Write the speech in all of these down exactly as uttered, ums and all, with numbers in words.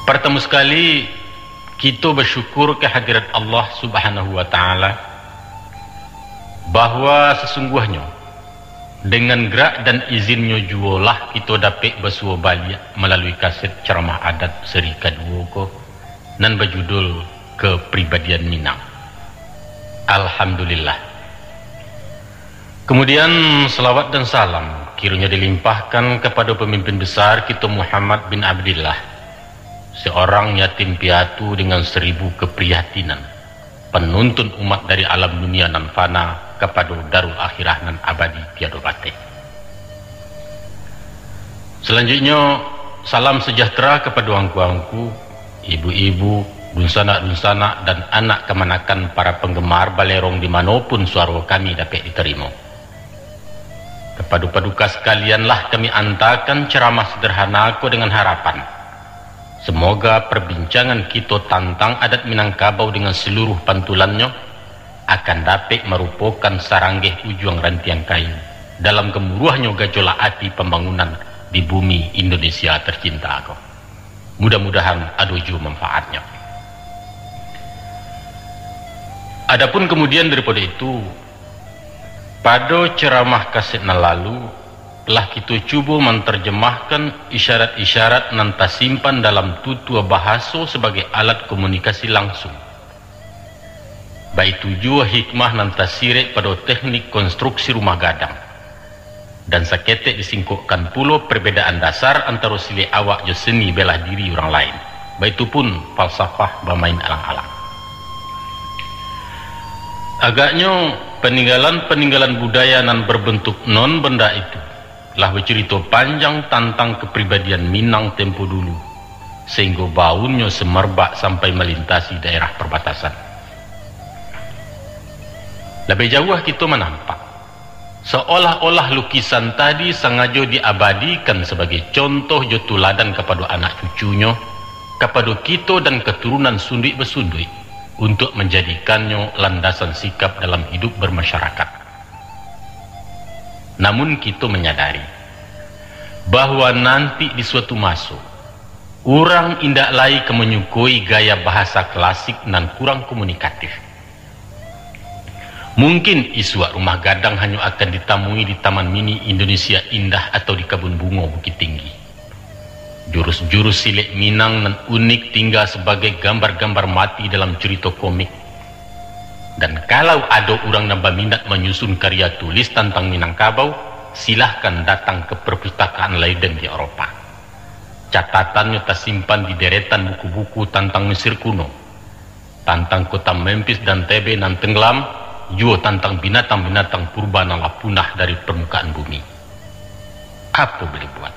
Partamo sakali, kito basyukur ka hadirat Allah Subhanahu wa Ta'ala, bahwa sasungguahnyo, dengan gerak dan izinnyo juolah kito dapek basuo baliak malalui kaset ceramah adat seri kaduo ko, nan bajudul Kepribadian Minang. Alhamdulillah. Kemudian, salawat dan salam kironyo dilimpahkan kapado pamimpin besar kito Muhammad bin Abdillah, seorang yatim piatu dengan saribu kapriyatinan, panuntun umat dari alam dunia nan fana kapado Darul Akhirah nan abadi tiado bateh. Salanjuiknyo, salam sejahtera kapado angku-angku, ibu-ibu, dunsanak-dunsanak, dan anak kamanakan para panggemar balerong di mano pun suaro kami dapek ditarimo. Kapado paduka sakalian, lah kami antakan ceramah sederhana ko dengan harapan, semoga perbincangan kito tantang adat Minangkabau dengan saluruh pantulannyo akan dapek marupokan saranggeh ujuang rantiang kayu dalam gamuruahnyo gajolak ati pambangunan di bumi Indonesia tercinta ko. Mudah-mudahan ado juo manfaatnyo. Adapun kemudian daripado itu, pado ceramah kaset nan lalu, lah kito cubo mantarjamahkan isyarat-isyarat nan tasimpan dalam tutua bahaso sabagai alat komunikasi langsung. Baitu juo hikmah nan tasirek pado teknik konstruksi rumah gadang. Dan saketek disingkokkan pulo perbedaan dasar antaro silek awak jo seni bela diri urang lain. Baitu pun falsafah bamain alang-alang. Agaknyo, paninggalan-paninggalan budaya nan berbentuk non benda itu lah bacurito panjang tantang kapribadian Minang tempo dulu, sahinggo baunnyo samerbak sampai malintasi daerah parbatasan. Labiah jauah kito manampak, seolah-olah lukisan tadi sangajo diabadikan sabagai contoh jo tuladan kapado anak cucunyo, kapado kito dan katurunan sunduik-basunduik, untuak manjadikannyo landasan sikap dalam hidup bermasyarakat. Namun kito manyadari, bahwa nanti di suatu maso, urang indak lai ka manyukoi gaya bahasa klasik nan kurang komunikatif. Mungkin isuak rumah gadang hanyo akan ditamui di Taman Mini Indonesia Indah atau di Kabun Bungo Bukittinggi. Jurus-jurus silek Minang nan unik tingga sabagai gambar-gambar mati dalam curito komik. Dan kalau ado urang nan baminat manyusun karya tulis tantang Minangkabau, silahkan datang ka Perpustakaan Leiden di Eropa. Catatannyo tasimpan di deretan buku-buku tantang Mesir kuno, tantang kota Memphis dan Thebe nan tenggelam, juo tantang binatang-binatang purba nan lah punah dari permukaan bumi. Apo boleh buat?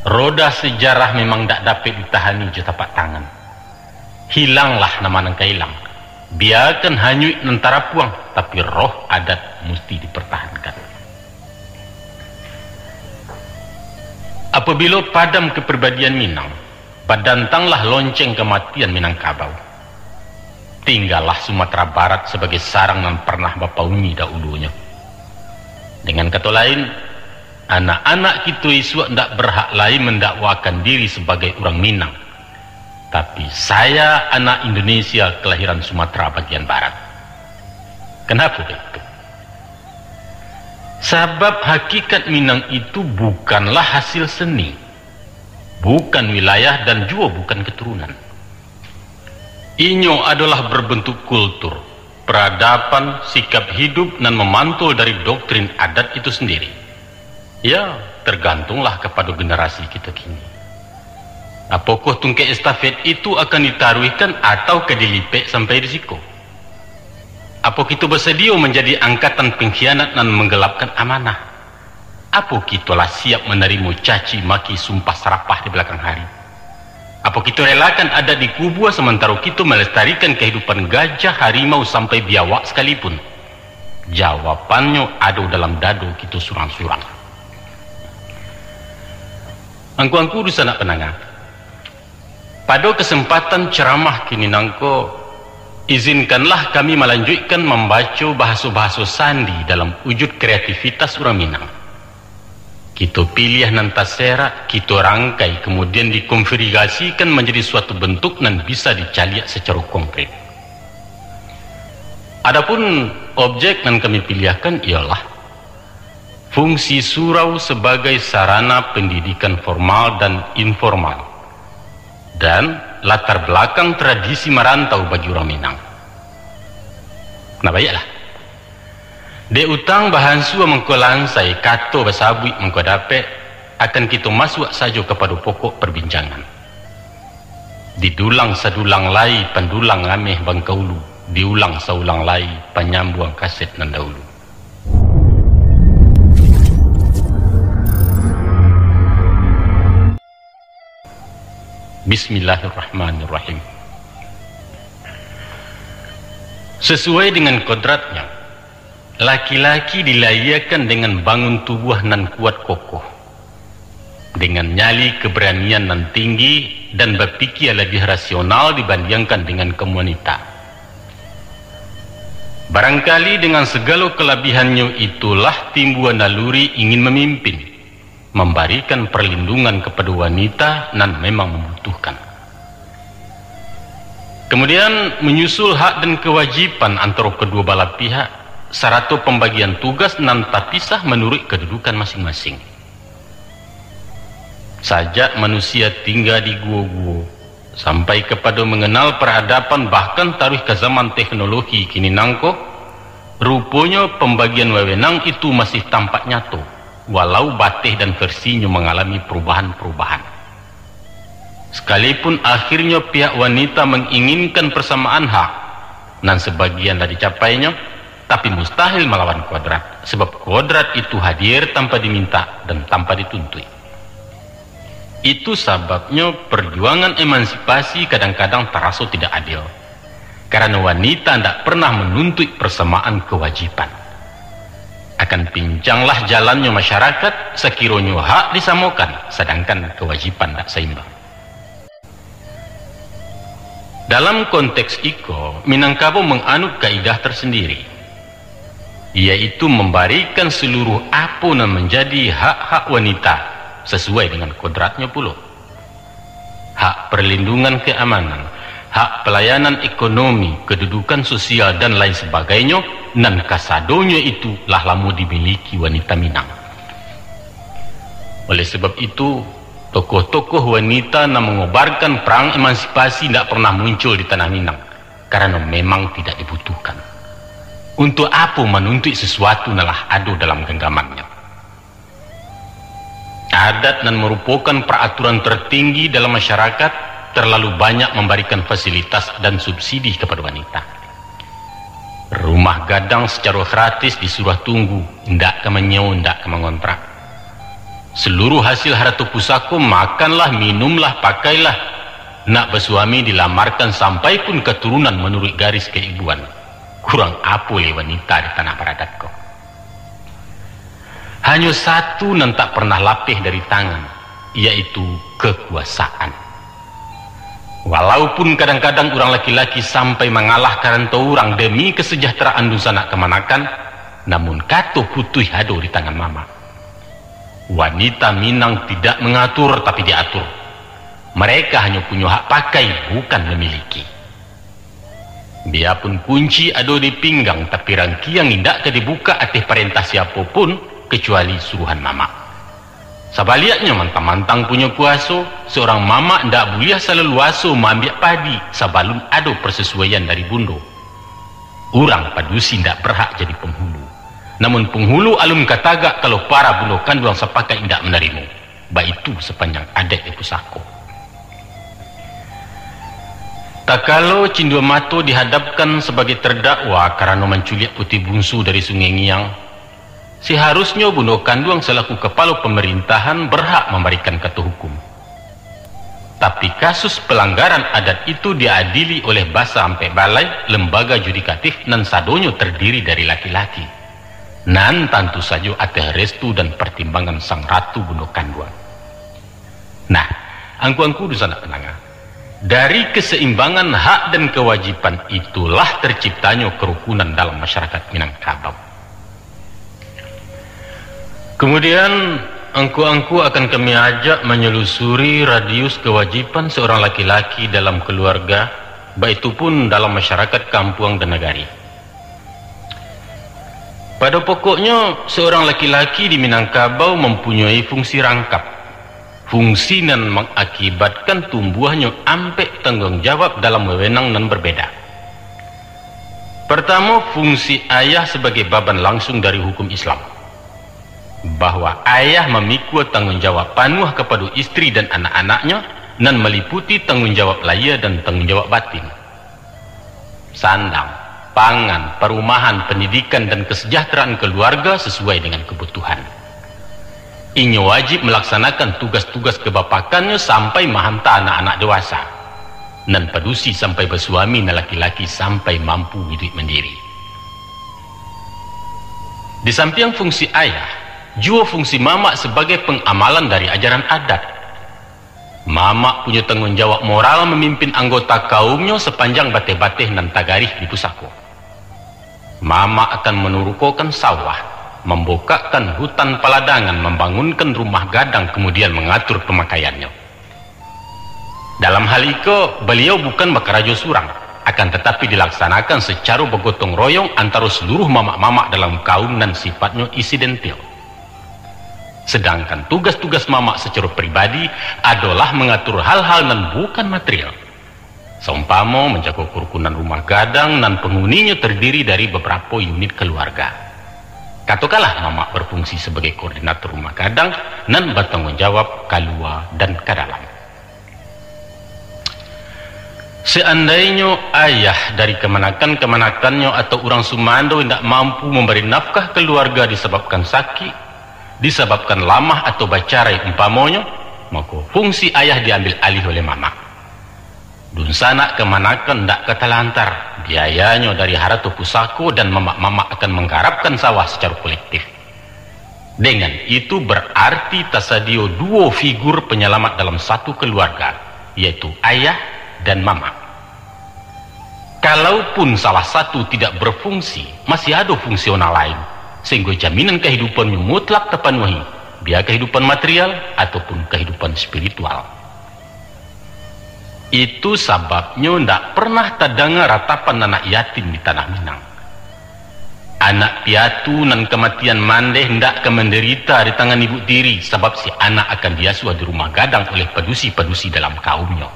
Roda sejarah memang dak dapek ditahani jo tapak tangan. Hilanglah nama nan ka hilang. Biakan hanyuik nan tarapuang, tapi roh adat musti dipertahankan. Apabilo padam kapribadian Minang, badantanglah lonceng kamatian Minangkabau. Tinggalah Sumatera Barat sabagai sarang nan parnah bapauni dahulunyo. Dengan kato lain, anak-anak kito isuak ndak berhak lai mendakwakan diri sabagai urang Minang, tapi saya anak Indonesia kelahiran Sumatera bagian barat. Kenapa begitu? Sabab hakikat Minang itu bukanlah hasil seni, bukan wilayah, dan juo bukan keturunan. Inyo adolah berbentuk kultur, peradaban, sikap hidup nan mamantul dari doktrin adat itu sendiri. Ya, tergantunglah kapado generasi kito kini. Apokoh tungkek estafet itu akan ditaruihkan atau ka dilipek sampai di siko? Apo kito basadio manjadi angkatan pengkhianat nan manggelapkan amanah? Apo kito lah siap manarimo caci maki, sumpah sarapah di balakang hari? Apo kito relakan adat dikubua, samantaro kito malestarikan kahidupan gajah, harimau, sampai biawak sakalipun? Jawabannyo ado dalam dado kito surang-surang. Angku-angku dunsanak pandanga, pado kasempatan ceramah kini nangko, izinkanlah kami malanjuikkan mambaco bahaso-bahaso sandi dalam ujud kreativitas urang Minang. Kito piliah nan taserak, kito rangkai, kemudian dikonfigurasikan manjadi suatu bentuk nan bisa dicaliak sacaro konkret. Adapun objek nan kami piliahkan ialah fungsi surau sabagai sarana pendidikan formal dan informal, dan latar belakang tradisi marantau bagi urang Minang. Nah, baiaklah. Dek utang bahansua mangko lansai, kato basabuik mangko dapek, akan kito masuak sajo kapado pokok parbincangan. Didulang sadulang lai, pandulang ameh bangkaulu, diulang saulang lai, panyambuang kaset nan daulu. Bismillahirrahmanirrahim. Sesuai dengan kodratnya, laki-laki dilahiakan dengan bangun tubuah nan kuat kokoh, dengan nyali keberanian nan tinggi, dan bapikia labiah rasional dibandingkan dengan kaum wanita. Barangkali dengan segalo kalabihannyo itulah timbua naluri ingin mamimpin, mambarikan parlindungan kapado wanita nan memang mambutuhkan. Kamudian, manyusul hak dan kawajiban antaro kaduo balah pihak, sarato pambagian tugas nan tapisah manuruik kadudukan masing-masing. Sajak manusia tingga di guo-guo, sampai kapado manganal paradaban, bahkan taruih ka zaman teknologi kini nangko, ruponyo pambagian wawenang itu masih tampak nyato, walau bateh dan versinyo mangalami parubahan-parubahan. Sakalipun akhirnyo pihak wanita manginginkan parsamaan hak, nan sabagian lah dicapainyo, tapi mustahil malawan kodrat, sabab kodrat itu hadir tanpa diminta dan tanpa dituntuik. Itu sababnyo parjuangan emansipasi kadang-kadang taraso tidak adil, karano wanita ndak pernah manuntuik parsamaan kawajiban. Akan pincanglah jalannyo masyarakat, sakironyo hak disamokan, sadangkan kawajiban ndak saimbang. Dalam konteks iko, Minangkabau manganut kaidah tersendiri, yaitu mambarikan saluruh apo nan manjadi hak-hak wanita sasuai dengan kodratnyo pulo. Hak parlindungan kaamanan, hak palayanan ekonomi, kadudukan sosial, dan lain sabagainyo, nan kasadonyo itu lah lamo dimiliki wanita Minang. Oleh sabab itu, tokoh-tokoh wanita nan mangobarkan parang emansipasi ndak pernah muncul di tanah Minang, karano memang tidak dibutuhkan. Untuak apo manuntuik sasuatu nan lah ado dalam ganggamannyo? Adat nan marupokan paraturan tertinggi dalam masyarakat, terlalu banyak mambarikan fasilitas dan subsidi kapado wanita. Rumah gadang sacaro gratis disuruah tunggu, indak ka manyiewo, indak ka mangontrak. Saluruh hasil harato pusako, makanlah, minumlah, pakailah, nak basuami, dilamarkan, sampai pun katurunan manuruik garis kaibuan. Kurang apo lai wanita di tanah baradat ko? Hanyo satu nan tak pernah lapeh dari tangan, yaitu kakuasaan. Walaupun kadang-kadang urang laki-laki sampai mangalah ka rantau urang demi kasajahteraan dunsanak kamanakan, namun kato putuih ado di tangan mamak. Wanita Minang tidak mangatur, tapi diatur. Mereka hanyo punyo hak pakai, bukan mamiliki. Biapun kunci ado di pinggang, tapi rangkiang indak ka dibukak ateh parentah siapo pun, kacuali suruhan mamak. Sabaliaknyo, mantang-mantang punyo kuaso, saurang mamak ndak buliah salaluaso maambiak padi sabalun ado parsasuaian dari bundo. Urang padusi ndak barhak jadi panghulu. Namun panghulu alun ka tagak kalau para bundo kanduang sapakaik indak manarimo. Baitu sapanjang adaik di pusako. Takalo Cindua Mato dihadapkan sabagai tardakwa karano manculiak Puti Bungsu dari Sungai Ngiang, saharusnyo bundo kanduang salaku kapalo pamarintahan barhak mambarikan kato hukum. Tapi kasus palanggaran adat itu diadili oleh Basa Ampek Balai, lembaga judikatif nan sadonyo tardiri dari laki-laki, nan tantu sajo ateh restu dan partimbangan sang ratu bundo kanduang. Nah, angku-angku dunsanak pandanga, dari kasaimbangan hak dan kawajiban itulah tarciptanyo karukunan dalam masyarakat Minangkabau. Kamudian, Angku-angku akan kami ajak manyelusuri radius kawajiban seorang laki-laki dalam kaluarga, baitu pun dalam masyarakat kampuang dan nagari. Pado pokoknyo, seorang laki-laki di Minangkabau mampunyoi fungsi rangkap. Fungsi nan mangakibatkan tumbuahnyo ampek tangguang jawab dalam wewenang nan berbeda. Partamo, fungsi ayah sabagai baban langsung dari hukum Islam, bahwa ayah mamikua tangguang jawab panuah kapado istri dan anak-anaknyo, nan maliputi tangguang jawab lahia dan tangguang jawab batin. Sandang, pangan, parumahan, pandidikan, dan kasajahteraan kaluarga sasuai dengan kabutuhan. Inyo wajib malaksanakan tugas-tugas kabapakannyo sampai mahanta anak-anak dewasa, nan padusi sampai basuami, nan laki-laki sampai mampu iduik mandiri. Di sampiang fungsi ayah, juo fungsi mamak sabagai pangamalan dari ajaran adat. Mamak punyo tangguang jawab moral mamimpin anggota kaumnyo sapanjang bateh-bateh nan tagarih di pusako. Mamak akan manurukokan sawah, mambukakkan hutan paladangan, mambangunkan rumah gadang, kamudian mangatur pamakaiannyo. Dalam hal iko, baliau bukan bakarajo surang, akan tatapi dilaksanakan sacaro bagotong royong antaro saluruh mamak-mamak dalam kaum nan sifatnyo insidentil. Sadangkan tugas-tugas mamak sacaro pribadi adolah mangatur hal-hal nan bukan material, saumpamo manjago karukunan rumah gadang nan panguninyo tardiri dari babarapo unit kaluarga. Katokanlah, mamak bafungsi sabagai koordinator rumah gadang nan batangguang jawab kalua dan ka dalam. Seandainyo ayah dari kamanakan-kamanakannyo atau urang sumando indak mampu mambari nafkah kaluarga disababkan sakik, disababkan lamah atau bacarai umpamonyo, mako, fungsi ayah diambil alih oleh mamak. Dunsanak kamanakan indak ka talantar, biayanyo dari harato pusako dan mamak-mamak akan manggarapkan sawah sacaro kolektif. Dengan itu, bararti tasadio duo figur panyalamat dalam satu kaluarga, yaitu ayah dan mamak. Kalaupun salah satu tidak bafungsi, masih ado fungsional lain, sahinggo jaminan kahidupannyo mutlak tapanuahi, bia kahidupan material ataupun kahidupan spiritual. Itu sababnyo ndak pernah tadanga ratapan anak yatim di tanah Minang. Anak piatu nan kamatian mandeh ndak ka mandarita di tangan ibu tiri, sabab si anak akan diasuah di rumah gadang oleh padusi-padusi dalam kaumnyo.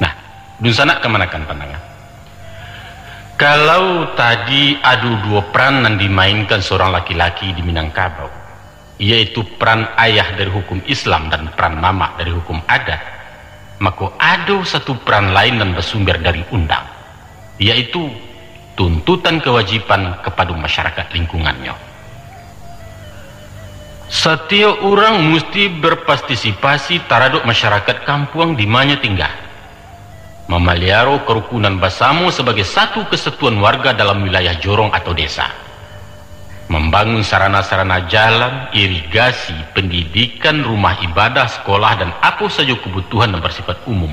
Nah, dunsanak kamanakan pandanga. Kalau tadi ado duo peran nan dimainkan surang laki-laki di Minangkabau, yaitu peran ayah dari hukum Islam dan peran mamak dari hukum adat, mako, ado satu peran lain nan basumber dari undang, yaitu tuntutan kawajiban kapado masyarakat lingkungannyo. Satiok urang musti bapartisipasi taradok masyarakat kampuang di ma nyo tingga, mamaliaro karukunan basamo sabagai satu kasatuan warga dalam wilayah jorong atau desa, mambangun sarana-sarana jalan, irigasi, pandidikan, rumah ibadah, sakolah, dan apo sajo kabutuhan nan basifat umum.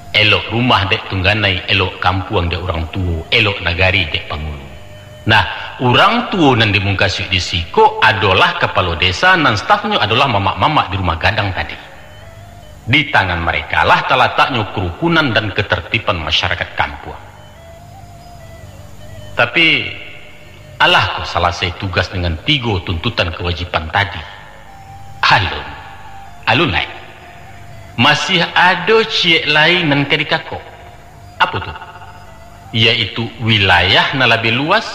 Elok rumah dek tungganai, elok kampuang dek urang tuo, elok nagari dek pangulu. Nah, urang tuo nan dimukasuik di siko adolah kapalo desa, nan stafnyo adolah mamak-mamak di rumah gadang tadi. Di tangan marekalah talataknyo karukunan dan katartiban masyarakat kampuang. Tapi, alah ko salasai tugas dengan tigo tuntutan kawajiban tadi? Alun. Alun lai. Masih ado ciek lai nan ka dikako. Apo tu? Yaitu wilayah nan labiah luas,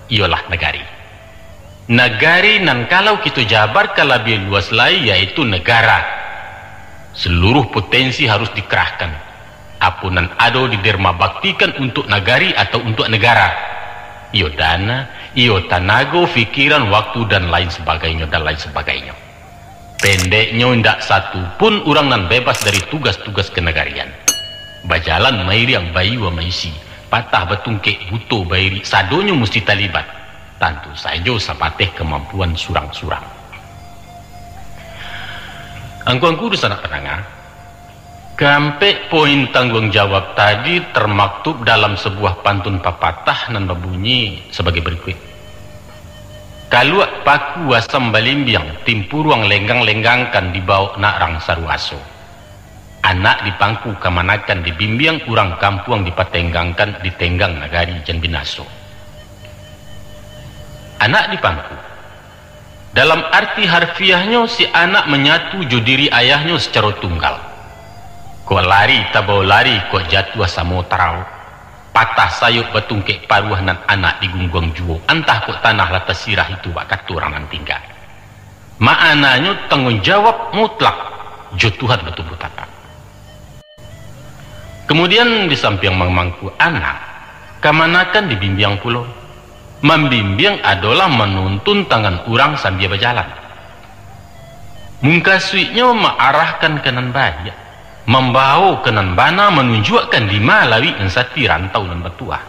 iyolah nagari. Nagari nan kalau kito jabarkan labiah luas lai, yaitu nagara. Saluruh potensi harus dikerahkan. Apo nan ado diderma baktikan untuak nagari atau untuak nagara. Iyo dana, iyo tanago, pikiran, waktu, dan lain sabagainyo, dan lain sabagainyo. Pendeknyo, indak satu pun urang nan bebas dari tugas-tugas kanagarian. Bajalan mairiang baiyo maisi, patah batungkek, buto bairik, sadonyo musti talibat. Tantu sajo sabateh kamampuan surang-surang. Angku-angku dunsanak pandanga, kaampek poin tangguang jawab tadi tamaktub dalam sabuah pantun papatah nan babunyi sabagai barikuik. Kaluak paku asam balimbiang, timpuruang lenggang-lenggangkan, dibawok nak rang saruaso. Anak dipangku kamanakan dibimbiang, urang kampuang dipatenggangkan, ditenggang nagari jan binaso. Anak dipangku. Dalam arti harfiahnyo, si anak manyatu jo diri ayahnyo sacaro tunggal. Kok lari tabao lari, kok jatuah samo tarao. Patah sayok batungkek paruah, nan anak digungguang juo, antah kok tanah lah tasirah itu, bak kato urang nan tingga. Ma'ananyo tangguang jawab mutlak jo Tuhan batumbuah tatak. Kamudian, di sampiang mamangku anak, kamanakan dibimbiang pulo. Mambimbiang adolah manuntun tangan urang sambia bajalan. Mungkasuiknyo maarahkan ka nan baiak, mambawo ka nan bana, manunjuakkan dima lawik nan sati, rantau nan batuah.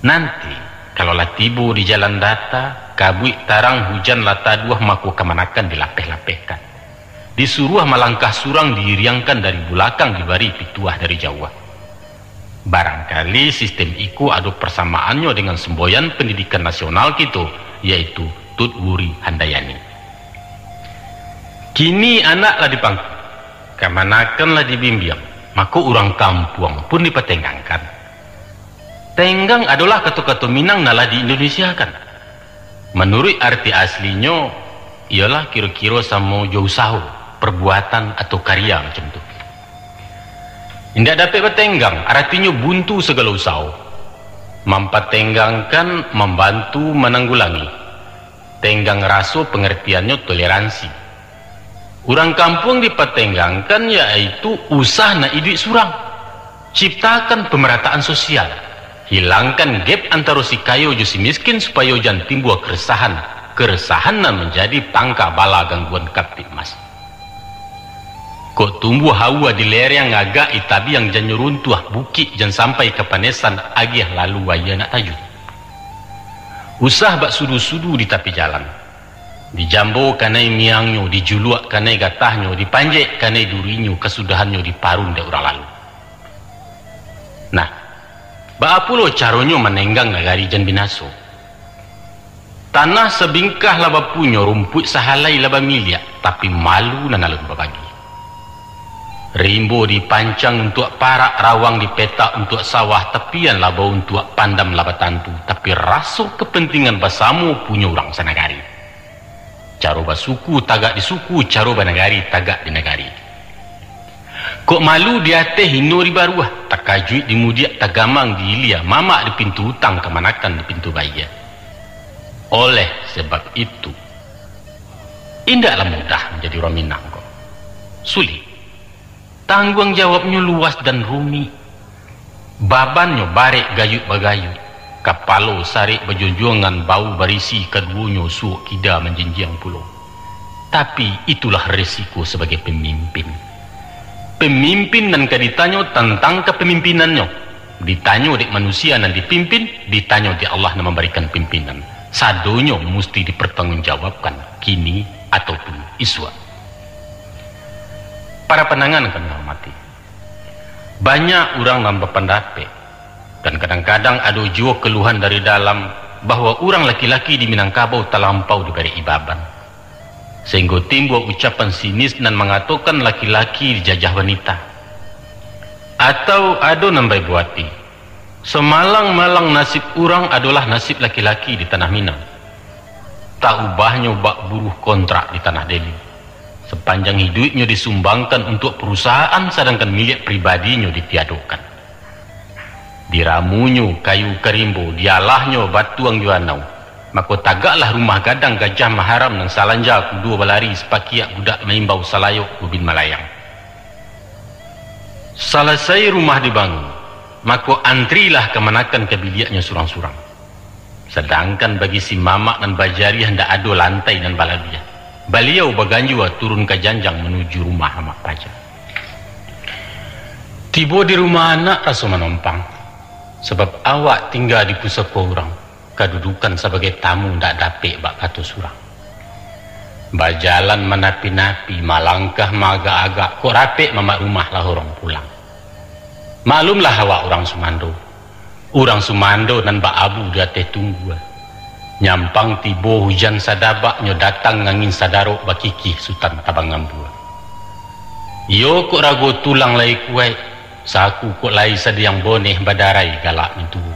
Nanti, kalau lah tibo di jalan data, kabuik tarang, hujan lah taduah, mako kamanakan dilapeh-lapehkan. Disuruah malangkah surang, diiriangkan dari bulakang, dibari pituah dari jauah. Barangkali sistem iko ado parsamaannyo dengan semboyan pendidikan nasional kito, yaitu Tut Wuri Handayani. Kini anak lah dipangku, kamanakan lah dibimbiang, mako urang kampuang pun dipatenggangkan. Tenggang adolah kato-kato Minang nan lah di-Indonesiakan. Manuruik arti aslinyo, iyolah kiro-kiro samo jo usaho, perbuatan, atau karya macam tu. Indak dapek batenggang, aratinyo buntu sagalo usaho. Mampatenggangkan, mambantu, mananggulangi. Tenggang raso, pangartiannyo toleransi. Urang kampuang dipatenggangkan, yaitu usah nak iduik surang. Ciptakan pemerataan sosial. Hilangkan gap antaro si kayo jo si miskin, supayo jan timbua keresahan. Keresahan nan manjadi pangka bala gangguan Kamtibmas. Kok tumbuah aua di lereng, agak di tabiang, jannyo runtuah bukik, jan sampai ka panesan, agiah lalu aia nak tajuik. Usah bak sudu-sudu di tapi jalan. Dijambo kanai miangnyo, dijuluak kanai gatahnyo, dipanjek kanai durinyo, kasudahannyo diparun dek urang lalu. Nah, baa pulo caronyo manenggang nagari jan binaso? Tanah sabingkah lah bapunyo, rumpuik sahalai lah bamiliak, tapi malu nan alun babagi. Rimbo dipancang untuak parak, rawang dipetak untuak sawah, tapian lah bauntuak, pandam lah batantu, tapi raso kapantingan basamo punyo urang sanagari. Caro basuku tagak di suku, caro banagari tagak di nagari. Kok malu di ateh, hino di baruah, takajuik di mudiak, tagamang di ilia, mamak di pintu utang, kamanakan di pintu bayia. Oleh sebab itu, indaklah mudah manjadi urang Minang ko. Sulik. Tangguang jawabnyo luas dan rumik. Babannyo barek gayuik bagayuik. Kapalo sarek bajonjongan, bahu barisi kaduonyo, suok kida manjinjiang pulo. Tapi, itulah resiko sabagai pamimpin. Pamimpin nan ka ditanyo tantang kapamimpinannyo. Ditanyo dek manusia nan dipimpin, ditanyo dek Allah nan mambarikan pimpinan. Sadonyo musti dipartanggungjawabkan, kini ataupun isuak. Para pandangan nan kami hormati, banyak urang nan bapandapek, dan kadang-kadang ado juo kaluhan dari dalam, bahwa urang laki-laki di Minangkabau talampau dibarek-i baban, sahinggo timbua ucapan sinis nan mangatokan laki-laki dijajah wanita. Atau ado nan baibo ati, samalang-malang nasib urang adolah nasib laki-laki di tanah Minang. Tak ubahnyo bak buruh kontrak di tanah Deli. Sapanjang hiduiknyo disumbangkan untuak parusahaan, sadangkan miliak pribadinyo ditiadokan. Diramunyo kayu ka rimbo, dialahnyo batuang jo anau. Mako, tagaklah rumah gadang Gajah Maharam nan salanja kudo balari, sapakiak budak maimbau salayok ubin malayang. Salasai rumah dibangun, mako, antrilah kamanakan ka biliaknyo surang-surang. Sadangkan bagi si mamak nan bajariah, ndak ado lantai nan balabiah. Baliau baganjua turun ka janjang manuju rumah amak paja. Tibo di rumah anak raso manompang, sabab awak tingga di pusako urang, kadudukan sabagai tamu ndak dapek bak kato surang. Bajalan manapi-napi, malangkah maagak-agak, kok rapek mamak rumah lah urang pulang. Maklumlah awak urang sumando. Urang sumando nan baabu di ateh tunggua. Nyampang tibo hujan sadabak nyo datang angin sadarok bakikih Sutan Tabang Ambua. Iyo kok rago tulang lai kuaik, saku kok lai sadiang boneh badarai galak mintuo.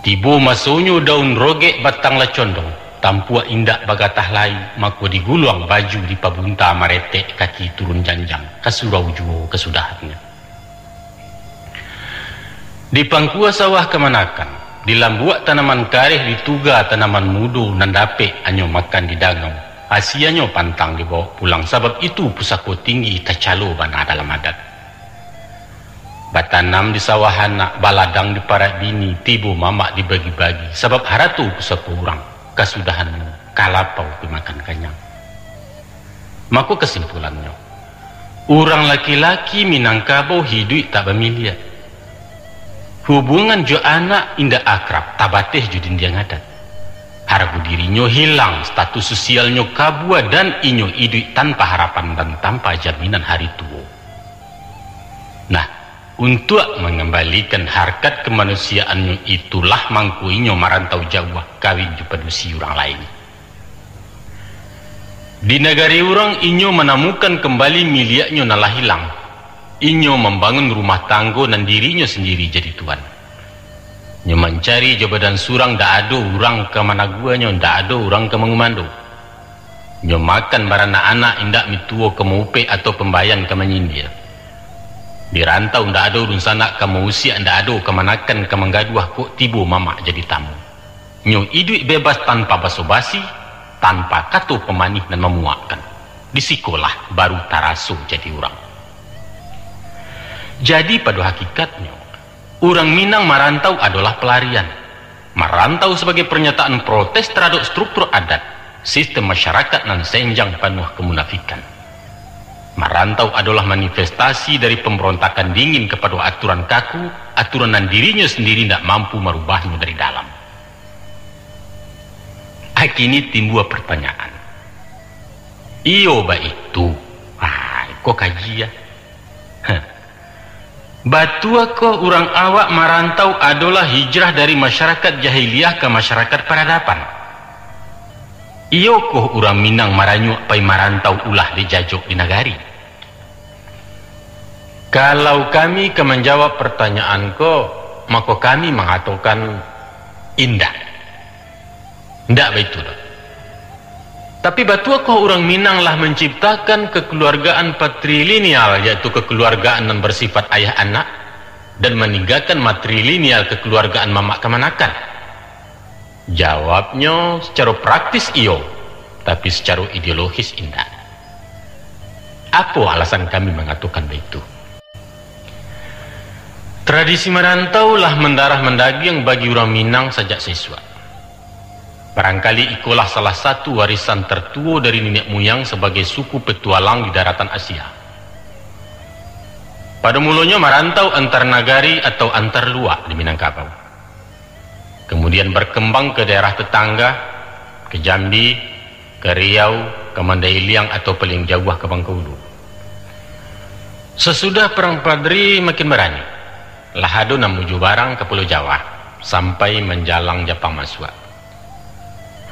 Tibo masonyo daun rogek batang lah condong, tampuak indak bagatah lai, mako diguluang baju dipabunta maretek kaki turun janjang, ka surau juo kasudahannyo. Di pangkua sawah kamanakan, di lambuak tanaman kareh, di tuga tanaman mudo nan dapek anyo makan di dangau, asianyo pantang dibawok pulang, sabab itu pusako tinggi tacalo bana dalam adat. Batanam di sawah anak, baladang di parak bini, tibo mamak dibagi-bagi, sabab harato pusako urang, kasudahannyo ka lapau dimakan kanyang. Mako kasimpulannyo, urang laki-laki Minangkabau hiduik tak bamiliak. Hubungan jo anak indak akrab, tabateh jo dindiang adat. Hargo dirinyo hilang, status sosialnyo kabua, dan inyo iduik tanpa harapan dan tanpa jaminan hari tuo. Nah, untuak mangambalikan harkat kamanusiaannyo itulah mangko inyo marantau jauah, kawin jo padusi urang lain. Di nagari urang, inyo manamukan kambali miliaknyo nan lah ilang. Inyo mambangun rumah tanggo nan dirinyo sandiri jadi tuan. Nyo mancari jo badan surang, ndak ado urang ka managuanyo, ndak ado urang ka mangumando. Nyo makan baranak-anak, indak mintuo ka maupek atau pambayan ka manyindia. Di rantau ndak ado dunsanak ka mausiak, ndak ado kamanakan ka manggaduah, kok tibo mamak jadi tamu. Nyo iduik bebas tanpa baso-basi, tanpa kato pamanih nan mamuakkan. Di sikolah baru taraso jadi urang. Jadi, pado hakikatnyo, urang Minang marantau adolah palarian. Marantau sabagai parnyataan protes taradok struktur adat, sistem masyarakat nan senjang panuah kamunafikan. Marantau adolah manifestasi dari pambarontakan dingin kapado aturan kaku, aturan nan dirinyo sandiri indak mampu marubahnyo dari dalam. Kini timbua partanyaan. Iyo baitu. Ah, iko kaji, ah. Heh. Batuakoh urang awak marantau adolah hijrah dari masyarakat jahiliah ka masyarakat paradaban? Iyokoh urang Minang maranyuak pai marantau ulah dijajok di nagari? Kalau kami ka manjawab partanyaan ko, mako kami mangatokan, indak. Indak baitu doh. Tapi batuakoh urang Minang lah manciptakan kakaluargaan patrilineal, yaitu kakaluargaan nan basifat ayah anak, dan maninggakan matrilineal kakaluargaan mamak kamanakan? Jawabnyo, sacaro praktis iyo, tapi sacaro ideologis indak. Apo alasan kami mangatokan baitu? Tradisi marantau lah mandarah mandagiang bagi urang Minang sajak saisuak. Barangkali ikolah salah satu warisan tartuo dari niniak muyang sabagai suku petualang di daratan Asia. Pado mulonyo marantau antar nagari atau antar luak di Minangkabau. Kamudian, barkambang ka daerah tatangga, ka Jambi, ka Riau, ka Mandailing, atau paliang jauah ka Bangkaulu. Sasudah Parang Padri makin barani, lah ado nan manuju barang ka Pulau Jawa, sampai manjalang Japang masuak.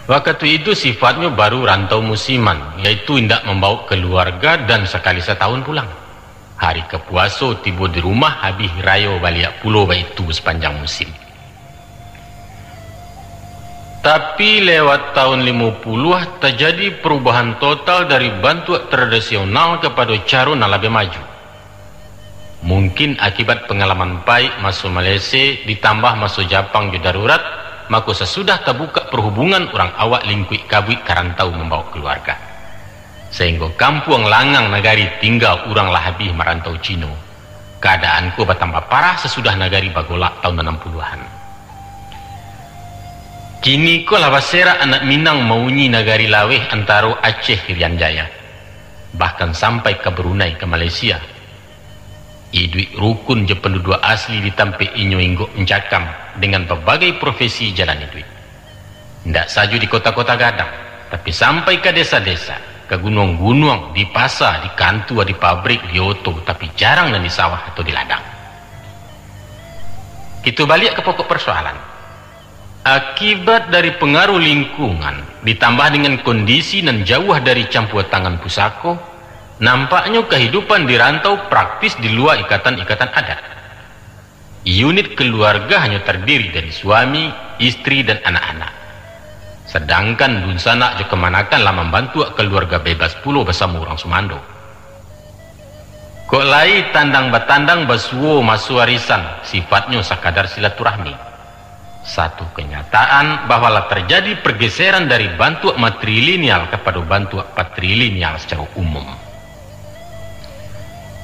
Wakatu itu sifatnyo baru rantau musiman, yaitu indak mambawok kaluarga dan sakali satahun pulang. Hari ka puaso tibo di rumah, habih rayo baliak pulo, baitu sapanjang musim. Tapi, lewat tahun limo puluah, tajadi parubahan total dari bantuak tradisional kapado caro nan labiah maju. Mungkin akibat pangalaman paik maso Malaysia, ditambah maso Japang jo darurat, mako sasudah tabukak parhubungan, urang awak lingkuik kabuik ka rantau mambawok kaluarga. Sainggo kampuang langang nagari tingga urang lah habih marantau Cino. Kaadaan ko batambah parah sasudah nagari bagolak tahun anam puluahan. Kini ko lah baserak anak Minang mauni nagari laweh antaro Aceh Irian Jaya, bahkan sampai ka Brunei, ka Malaysia. Iduik rukun jo panduduak asli di tampek inyo inggok mancakam, dengan babagai profesi jalan iduik. Indak sajo di kota-kota gadang, tapi sampai ka desa-desa, ka gunuang-gunuang, di pasa, di kantua, di pabrik, di oto, tapi jarang nan di sawah atau di ladang. Kito baliak ka pokok parsoalan. Akibat dari pangaruah lingkungan, ditambah dengan kondisi nan jauah dari campua tangan pusako, nampaknyo kahidupan di rantau praktis di lua ikatan-ikatan adat. Unit kaluarga hanyo tardiri dari suami, istri, dan anak-anak. Sadangkan dunsanak jo kamanakan lah mambantuak kaluarga bebas pulo basamo urang sumando. Kok lai tandang-batandang basuo maso arisan, sifatnyo sakadar silaturahmi. Satu kanyataan bahwa lah tarjadi pargeseran dari bantuak matrilineal kapado bantuak patrilineal sacaro umum.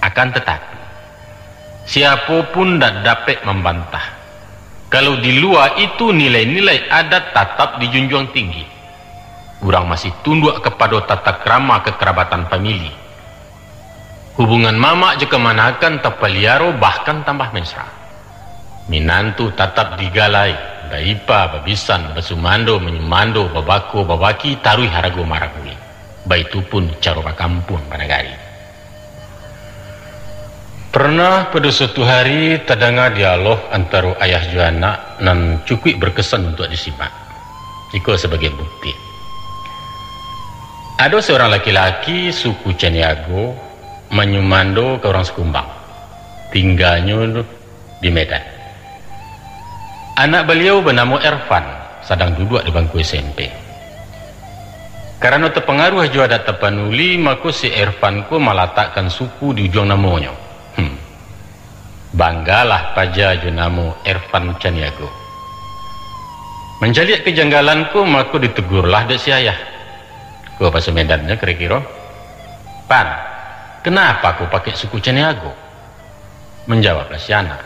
Akan tatapi, siapo pun ndak dapek mambantah, kalau di lua itu nilai-nilai adat tatap dijunjuang tinggi. Urang masih tunduak kapado tata krama kakarabatan famili. Hubungan mamak jo kamanakan tapaliaro, bahkan tambah mesra. Minantu tatap digalai, baipa, babisan, basumando, manyumando, babako, babaki, taruih harago maragui. Baitu pun caro bakampuang banagari. Pernah pado suatu hari tadanga dialog antaro ayah jo anak nan cukuik berkesan untuak disimak. Iko sabagai bukti. Ado saurang laki-laki suku Caniago manyumando ka urang Sikumbang. Tingganyo di Medan. Anak baliau banamo Ervan, sadang duduak di bangku S M P. Karano tapangaruah jo adat Tapanuli, mako si Ervan ko malatakkan suku di ujuang namonyo. Hmm. Banggalah paja jo namo Ervan Caniago. Mancaliak kajanggalan ko, mako ditugurlah dek si ayah. Ko baso Medannyo kiro-kiro, "Pan, kenapa ko pakai suku Caniago?" Manjawablah si anak,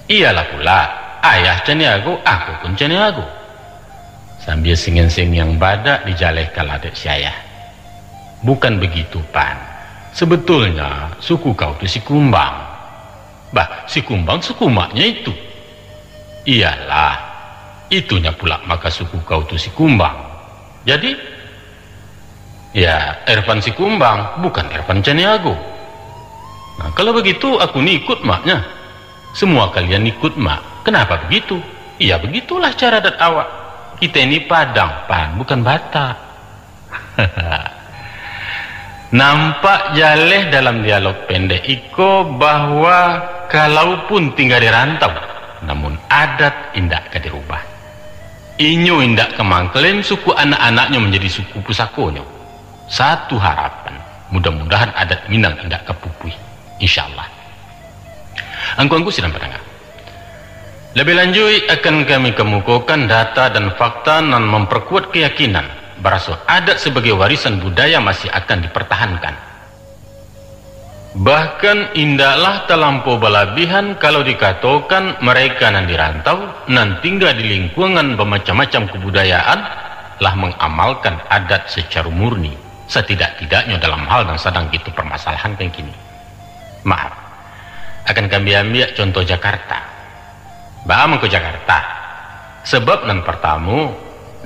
"Iyolah pula, ayah Caniago, aku pun Caniago." Sambia singiang-singiang badak dijalehkanlah dek si ayah. "Bukan begitu, Pan. Sebetulnya, suku kau tu Sikumbang." "Bah, Sikumbang suku maknyo itu." "Iyolah, itunyo pula maka suku kau tu Sikumbang. Jadi, ya, Ervan Sikumbang, bukan Ervan Caniago." "Nah, kalau begitu, aku ni ikut maknya." "Semua kalian ikut mak. Kenapa begitu?" "Ya, begitulah cara adat awak. Kita ini Padang, Pan, bukan Batak." Nampak jaleh dalam dialog pendek iko bahwa kalaupun tingga di rantau, namun adat indak ka dirubah. Inyo indak ka mangklaim suku anak-anaknyo manjadi suku pusakonyo. Satu harapan, mudah-mudahan adat Minang indak ka pupuih. Insyaallah. Angku-angku sidang pandanga, labiah lanjuik akan kami kamukokan data dan fakta nan mamparkuat kayakinan, baraso adat sabagai warisan budaya masih akan dipartahankan. Bahkan indaklah talampau balabihan kalau dikatokan mareka nan di rantau, nan tingga di lingkuangan bamacam-macam kabudayaan, lah mangamalkan adat sacaro murni, satidak-tidaknyo dalam hal nan sadang kito parmasalahankan kini. Maaf, akan kami ambiak contoh Jakarta. Baa mangko Jakarta? Sabab nan partamo,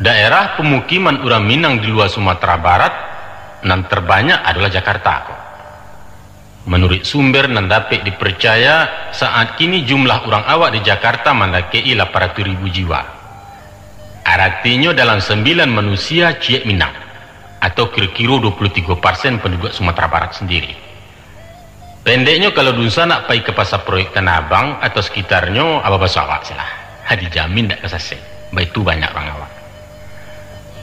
daerah pamukiman urang Minang di lua Sumatera Barat nan tarbanyak adolah Jakarta ko. Manuruik sumber nan dapek diparcaya, saat kini jumlah urang awak di Jakarta mandakek-i lapan ratuih ribu jiwa. Aratinyo dalam sambilan manusia ciek Minang, atau kiro-kiro dua puluah tigo parsen panduduak Sumatera Barat sandiri. Pendeknyo, kalau dunsanak pai ka Pasa Proyek Tanah Abang atau sakitarnyo, aba baso awak se lah. Ha, dijamin dak ka sasek. Baitu banyak urang awak.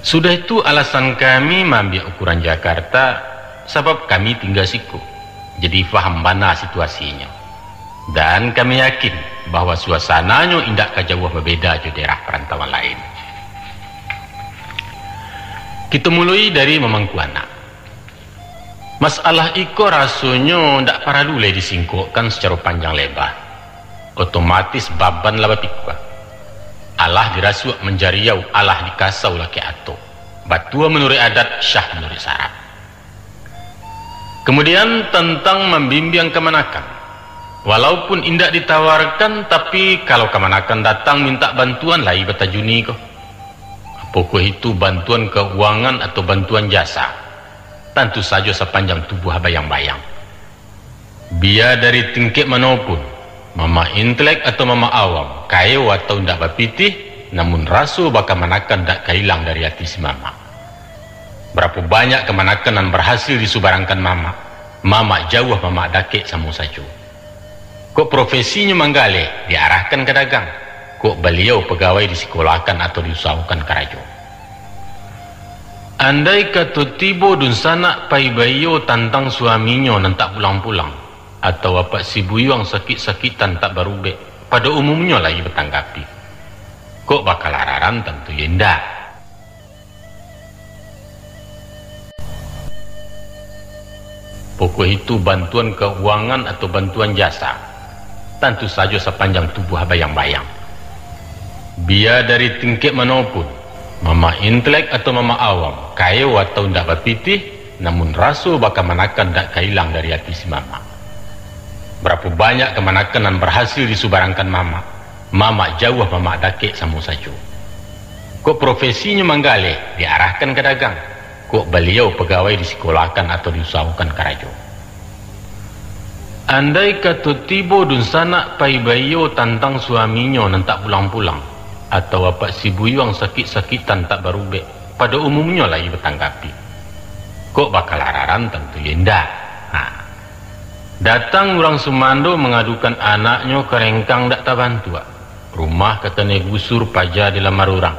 Sudah itu, alasan kami maambiak ukuran Jakarta, sabab kami tingga siko. Jadi, faham bana situasinyo. Dan kami yakin bahwa suasananyo indak ka jauah babeda jo daerah parantauan lain. Kito muloi dari mamangku anak. Masalah iko rasonyo ndak paralu lai disingkokkan sacaro panjang leba. Otomatis baban lah bapikua. Alah dirasuak manjariau, alah dikasau lakek ato. Batua manuruik adat, syah manuruik syarak. Kamudian, tantang mambimbiang kamanakan. Walaupun indak ditawarkan, tapi kalau kamanakan datang mintak bantuan, lai batajuni ko. Apokoh itu bantuan kauangan atau bantuan jasa, tantu sajo sapanjang tubuah bayang-bayang. Bia dari tingkek mano pun, mamak intelek atau mamak awam, kayo atau indak bapitih, Namun raso bakamanakan dak ka ilang dari ati si mamak. Barapo banyak kamanakan nan barhasil disubarangkan mamak, mamak jauah, mamak dakek samo sajo. Kok profesinyo manggaleh, diarahkan ka dagang. Kok baliau pagawai, disikolakan atau diusahokan karajo. Andai kato tibo dunsanak pai baiyo tantang suaminyo nan tak pulang-pulang, atau apak si buyuang sakik-sakitan tak barubek, pado umumnyo lai batanggapi. Kok bakalararan, tantu yo indak. Pokok itu bantuan kauangan atau bantuan jasa, tantu sajo sapanjang tubuah bayang-bayang. Bia dari tingkek mano pun, mamak intelek atau mamak awam, kayo atau indak bapitih, namun raso bakamanakan dak ka ilang dari ati si mamak. Barapo banyak kamanakan nan barhasil disubarangkan mamak, mamak jauah, mamak dakek samo sajo. Kok profesinyo manggaleh, diarahkan ka dagang. Kok baliau pagawai, disikolakan atau diusahokan karajo. Andai kato tibo dunsanak pai baiyo tantang suaminyo nan tak pulang-pulang, atau apak si buyuang sakik-sakitan tak barubek, pado umumnyo lai batanggapi. Kok bakalararan, tantu yo indak. Ha. Datang urang sumando mangadukan anaknyo karengkang dak tabantuak. Rumah ka kanai gusur, paja dilamar urang.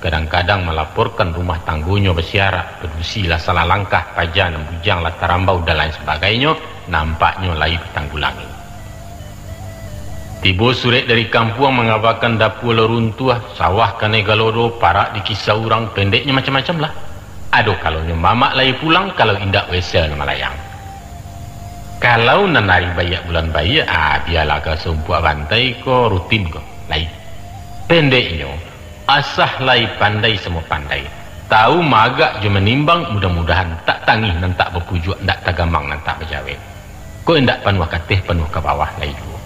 Kadang-kadang malaporkan rumah tanggonyo basiarak, padusi lah salah langkah, paja nan bujang lah tarambau, dan lain sabagainyo, nampaknyo lai batanggulangi. Tibo surek dari kampuang mangabakan dapua lah runtuah, sawah kanai galodo, parak dikisa urang, pendeknyo macam-macam lah. Ado kalonyo mamak lai pulang, kalau indak wesel nan malayang. Kalau nan ari baiak bulan baiak, ah, bialah ka sumpuak bantai ko, rutin ko, lai. Pendeknyo, asah lai pandai samo pandai, tau maagak jo manimbang, mudah-mudahan tak tangih nan tak bapujuak, ndak tagamang nan tak bajawek. Kok indak panuah ka ateh, panuah ka bawah lai juo.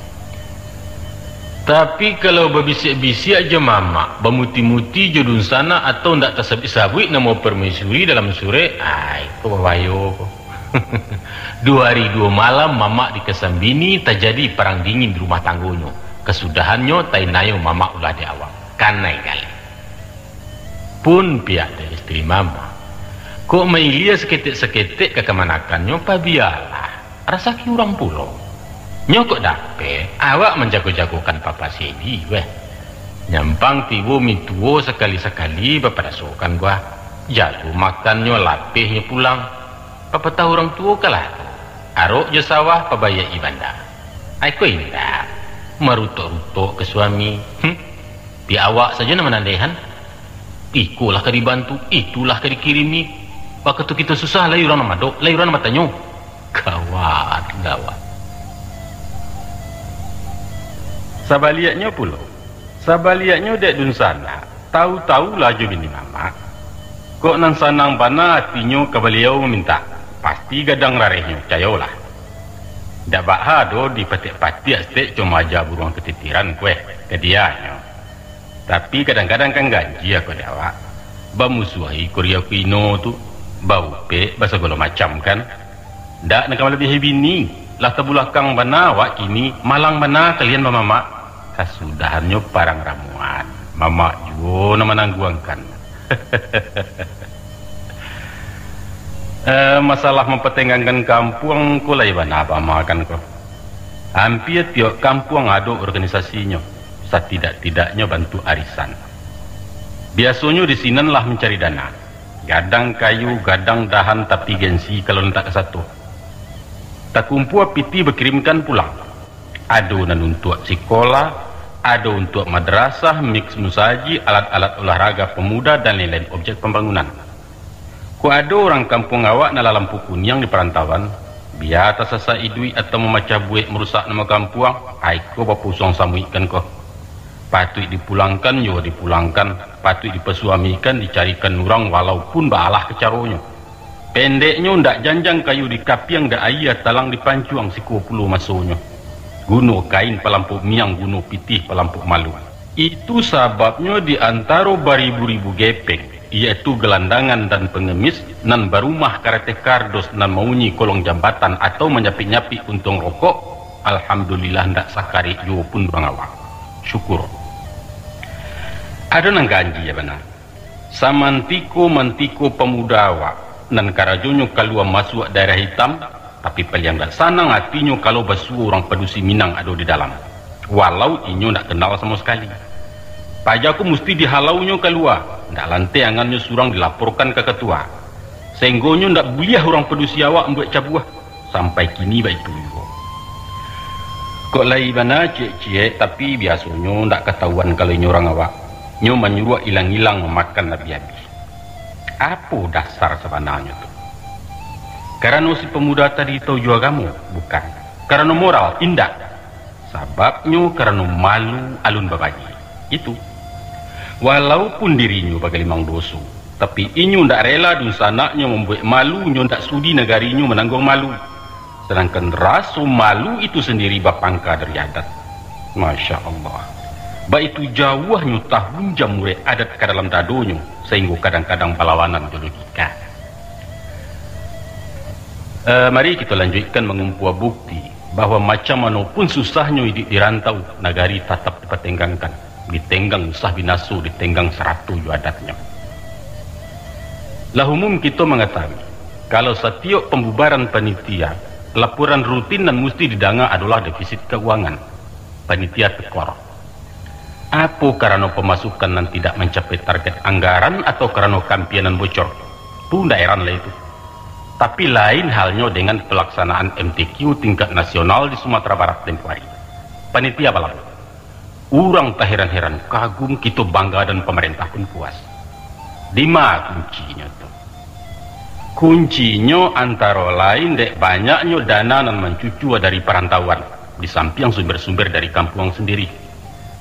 Tapi kalau babisiak-bisiak jo mamak, bamuti-muti jo dunsanak, atau ndak tasabuik-sabuik namo permaisuri dalam surek, ai, ko babayo ko. Duo ari duo malam mamak dikasambini, tajadi parang dingin di rumah tanggonyo. Kasudahannyo, tainayo mamak ulah di awak. Kanai gali. Pun pihak dari isteri mamak, kok mailia saketek-saketek ka kamanakannyo, pabialah. Rasaki urang pulo. Nyo kok dapek, awak manjago-jagokan papa si Edi, weh. Nyampang tibo mintuo sakali-sakali bapadasokan, bah. Jago makannyo, lapehnyo pulang. Papatah urang tuo kalah tu, arok jo sawah pabaiak-i banda. Ai ko indak, marutok-rutok ka suami. Hm. Pihak awak sajo nan manandehan. Ikolah ka dibantu, itulah ka dikirimi. Wakatu kito susah, lai urang nan madok, lai urang nan batanyo. Gawat, gawat. Sabaliaknyo pulo, sabaliaknyo dek dunsanak, tau-tau lah jo bini mamak. Kok nan sanang bana atinyo ka baliau mamintak, pasti gadang rarehnyo, cayolah. Dak baa doh dipatik-patik saketek, cuma aja buruang katitiran kueh ka dianyo. Tapi kadang-kadang kan ganjia ko dek awak. Bamusuahi ko ria ko ino tu, baupek, basagalo macam kan. Dak nan ka malabiahi bini, lah tabulakang bana awak kini, malang bana kalian bamamak. Kasudahannyo parang ramuan, mamak juo nan manangguangkan. Eh, masalah mampatenggangkan kampuang ko lai bana bamakan ko. Ampia tiok kampuang ado organisasinyo, satidak-tidaknyo bantuak arisan. Biasonyo di sinan lah mancari dana. Gadang kayu, gadang dahan, tapi gengsi kalau nan tak kasato. Takumpua pitih bakirimkan pulang. Ado nan untuak sikola, ado untuak madrasah, mix musajik, alat-alat olahraga pemuda, dan lain-lain objek pambangunan. Kok ado urang kampuang awak nan lah lampu kuniang di parantauan, bia tasasak iduik atau mamacah buek marusak namo kampuang, ai ko bapusuang samuik kan ko. Patuik dipulangkan yo dipulangkan, patuik dipasuamikan, dicarikan urang walaupun baalah ka caronyo. Pendeknyo, ndak janjang kayu dikapiang, ndak aia talang dipancuang, siko pulo masonyo. Guno kain palampok miang, guno pitih palampok malu. Itu sababnyo di antaro baribu-ribu gepeng, iyaitu galandangan dan pangamis, nan barumah karateh kardos nan maunyi kolong jambatan atau manyapik-nyapik puntuang rokok, alhamdulillah, ndak sakarek juo pun urang awak. Syukur. Ado nan ganjia bana. Samantiko-mantiko pamuda awak nan karajonyo kalua masuak daerah itam, tapi paliang dak sanang atinyo kalau basuo urang padusi Minang ado di dalam, walau inyo dak kenal samo sakali. Paja ko musti dihalaunyo kalua, dak lanteh angannyo surang dilaporkan ka katua. Sahinggonyo ndak buliah urang padusi awak mambuek cabuah, sampai kini baitu juo. Kok lai bana ciek-ciek, tapi biasonyo ndak katahuan kalau inyo urang awak. Nyo manyuruak ilang-ilang mamakan abih-abih. Apo dasar sabananyo tu? Karano si pamuda tadi tahu jo agamo? Bukan. Karano moral? Indak. Sababnyo karano malu alun babagi. Itu. Walaupun dirinyo bagalimang doso, tapi inyo ndak rela dunsanaknyo mambuek malu, nyo ndak sudi nagarinyo manangguang malu. Sadangkan raso malu itu sandiri bapangka dari adat. Masya Allah. Baitu jauahnyo tahunjam urek adat ka dalam dadonyo, sahinggo kadang-kadang balawanan jo logika. Eh, mari kito lanjuikkan mangumpua bukti bahwa macam mano pun susahnyo iduik di rantau, nagari tatap dipatenggangkan, ditenggang usah binaso, ditenggang sarato jo adatnyo. Lah umum kito mangatahui, kalau satiok pambubaran panitia, laporan rutin nan musti didanga adolah defisit kauangan. Panitia tekor. Apo karano pamasukan nan tidak mancapai target anggaran atau karano kampianan bocor? Tu ndak heran lah itu. Tapi lain halnyo dengan pelaksanaan M T Q tingkat nasional di Sumatera Barat tempo hari. Panitia balam. Urang taheran-heran, kagum, kito bangga, dan pamarentah pun puas. Dima kuncinyo tu? Kuncinyo antaro lain dek banyaknyo dana nan mancucua dari parantauan, di sampiang sumber-sumber dari kampuang sandiri.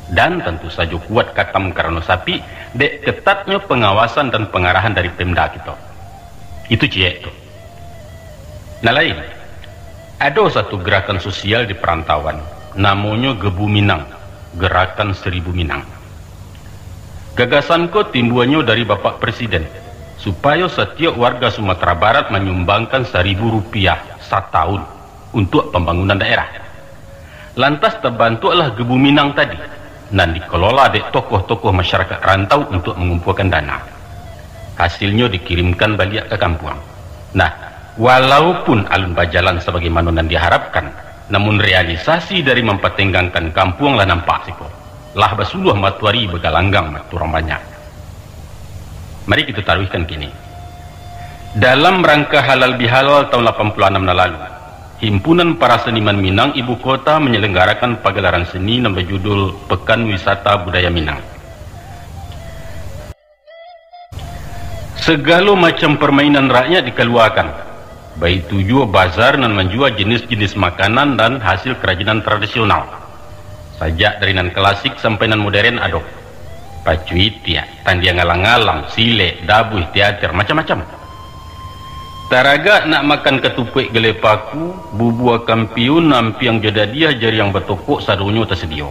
Dan tantu sajo kuat katam karano sapik, dek ketatnyo pangawasan dan pangarahan dari Pemda kito. Itu ciek tu. Nan lain, ado satu gerakan sosial di parantauan, namonyo Gebu Minang, Gerakan Seribu Minang. Gagasan ko timbuanyo dari Bapak Presiden, supayo satiok warga Sumatera Barat manyumbangkan saribu rupiah satahun untuak pambangunan daerah. Lantas tabantuaklah Gebu Minang tadi, nan dikelola dek tokoh-tokoh masyarakat rantau untuak mangumpuakan dana. Hasilnyo dikirimkan baliak ka kampuang. Nah, walaupun alun bajalan sabagaimano nan diharapkan, namun realisasi dari mampatenggangkan kampuang lah nampak siko. Lah basuluah matoari bagalanggang, mato urang banyak. Mari kito taruihkan kini. Dalam rangka Halal Bihalal tahun lapan puluh anam nan lalu, Himpunan Para Seniman Minang Ibu Kota manyalanggarakan pagalaran seni nan bajudul Pekan Wisata Budaya Minang. Sagalo macam parmainan rakyat dikaluakan, baitu juo bazar nan manjua jenis-jenis makanan dan hasil karajinan tradisional. Sajak dari nan klasik sampai nan moderen ado. Pacuitiak, tandiang alang-alang, silek, dabuih, teater, macam-macam. Taragak nak makan katupuak galeh paku, bubua kampiun, ampiang jo dadiah, jariang batokok, sadonyo tasadio.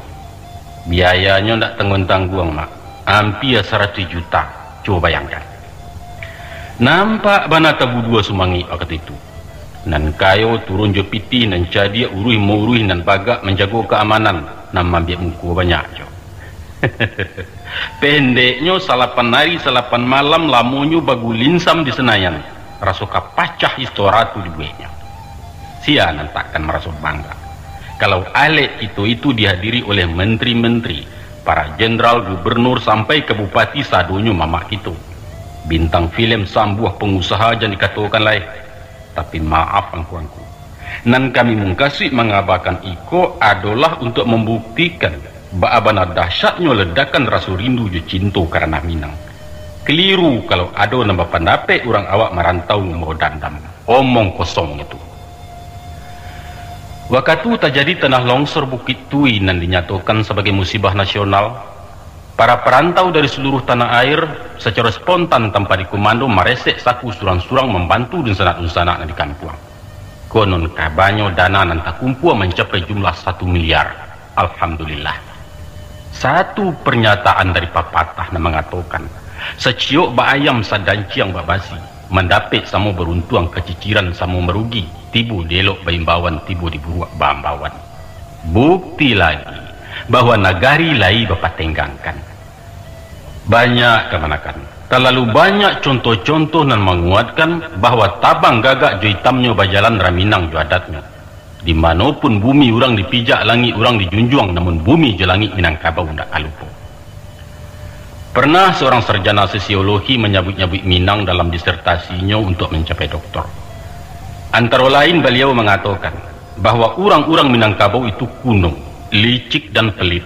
Biayanyo ndak tangguang-tangguang, Mak. Ampia saratuih juta. Cubo bayangkan. Nampak bana tabudua sumangik wakatu itu. Nan kayo turun jo pitih, nan cadiak uruih mauruih, nan bagak manjago kaamanan, nan maambiak muko banyak jo. Pendeknyo, salapan ari salapan malam lamonyo bagulinsam di Senayan, raso ka pacah Istora tu dibueknyo. Sia nan takkan maraso bangga, kalau alek kito itu dihadiri oleh menteri-menteri, para jenderal, gubernur, sampai ka bupati, sadonyo mamak kito. Bintang filem, sambuah, pangusaha, jan dikatokan lai. Tapi maaf, angku-angku, nan kami mukasuik mangabakan iko adolah untuak mambuktikan baa bana dahsyatnyo ledakan raso rindu jo cinto ka ranah Minang. Kaliru kalau ado nan bapandapek urang awak marantau mambawa dandam. Omong kosong itu. Wakatu tajadi tanah longsor Bukik Tui nan dinyatokan sabagai musibah nasional, para parantau dari saluruah tanah air sacaro spontan tanpa dikumando maresek saku surang-surang mambantu dunsanak-dunsanak nan di kampuang. Konon kabanyo dana nan takumpua mancapai jumlah satu miliar. Alhamdulillah. Satu pernyataan dari papatah nan mangatokan, saciok bak ayam, sadanciang bak basi, mandapek samo baruntuang, kaciciran samo marugi, tibo di elok baimbauan, tibo di buruak baambauan. Bukti lagi bahwa nagari lai bapatenggangkan. Banyak kamanakan. Talalu banyak contoh-contoh nan manguatkan bahwa tabang gagak jo itamnyo bajalan raminang jo adatnyo. Di mano pun bumi urang dipijak, langik urang dijunjuang, namun bumi jo langik Minangkabau ndak ka lupo. Pernah seorang sarjana sosiologi manyabuik-nyabuik Minang dalam disertasinyo untuk mencapai doktor. Antaro lain baliau mangatokan bahwa urang-urang Minangkabau itu kuno, licik dan pelit.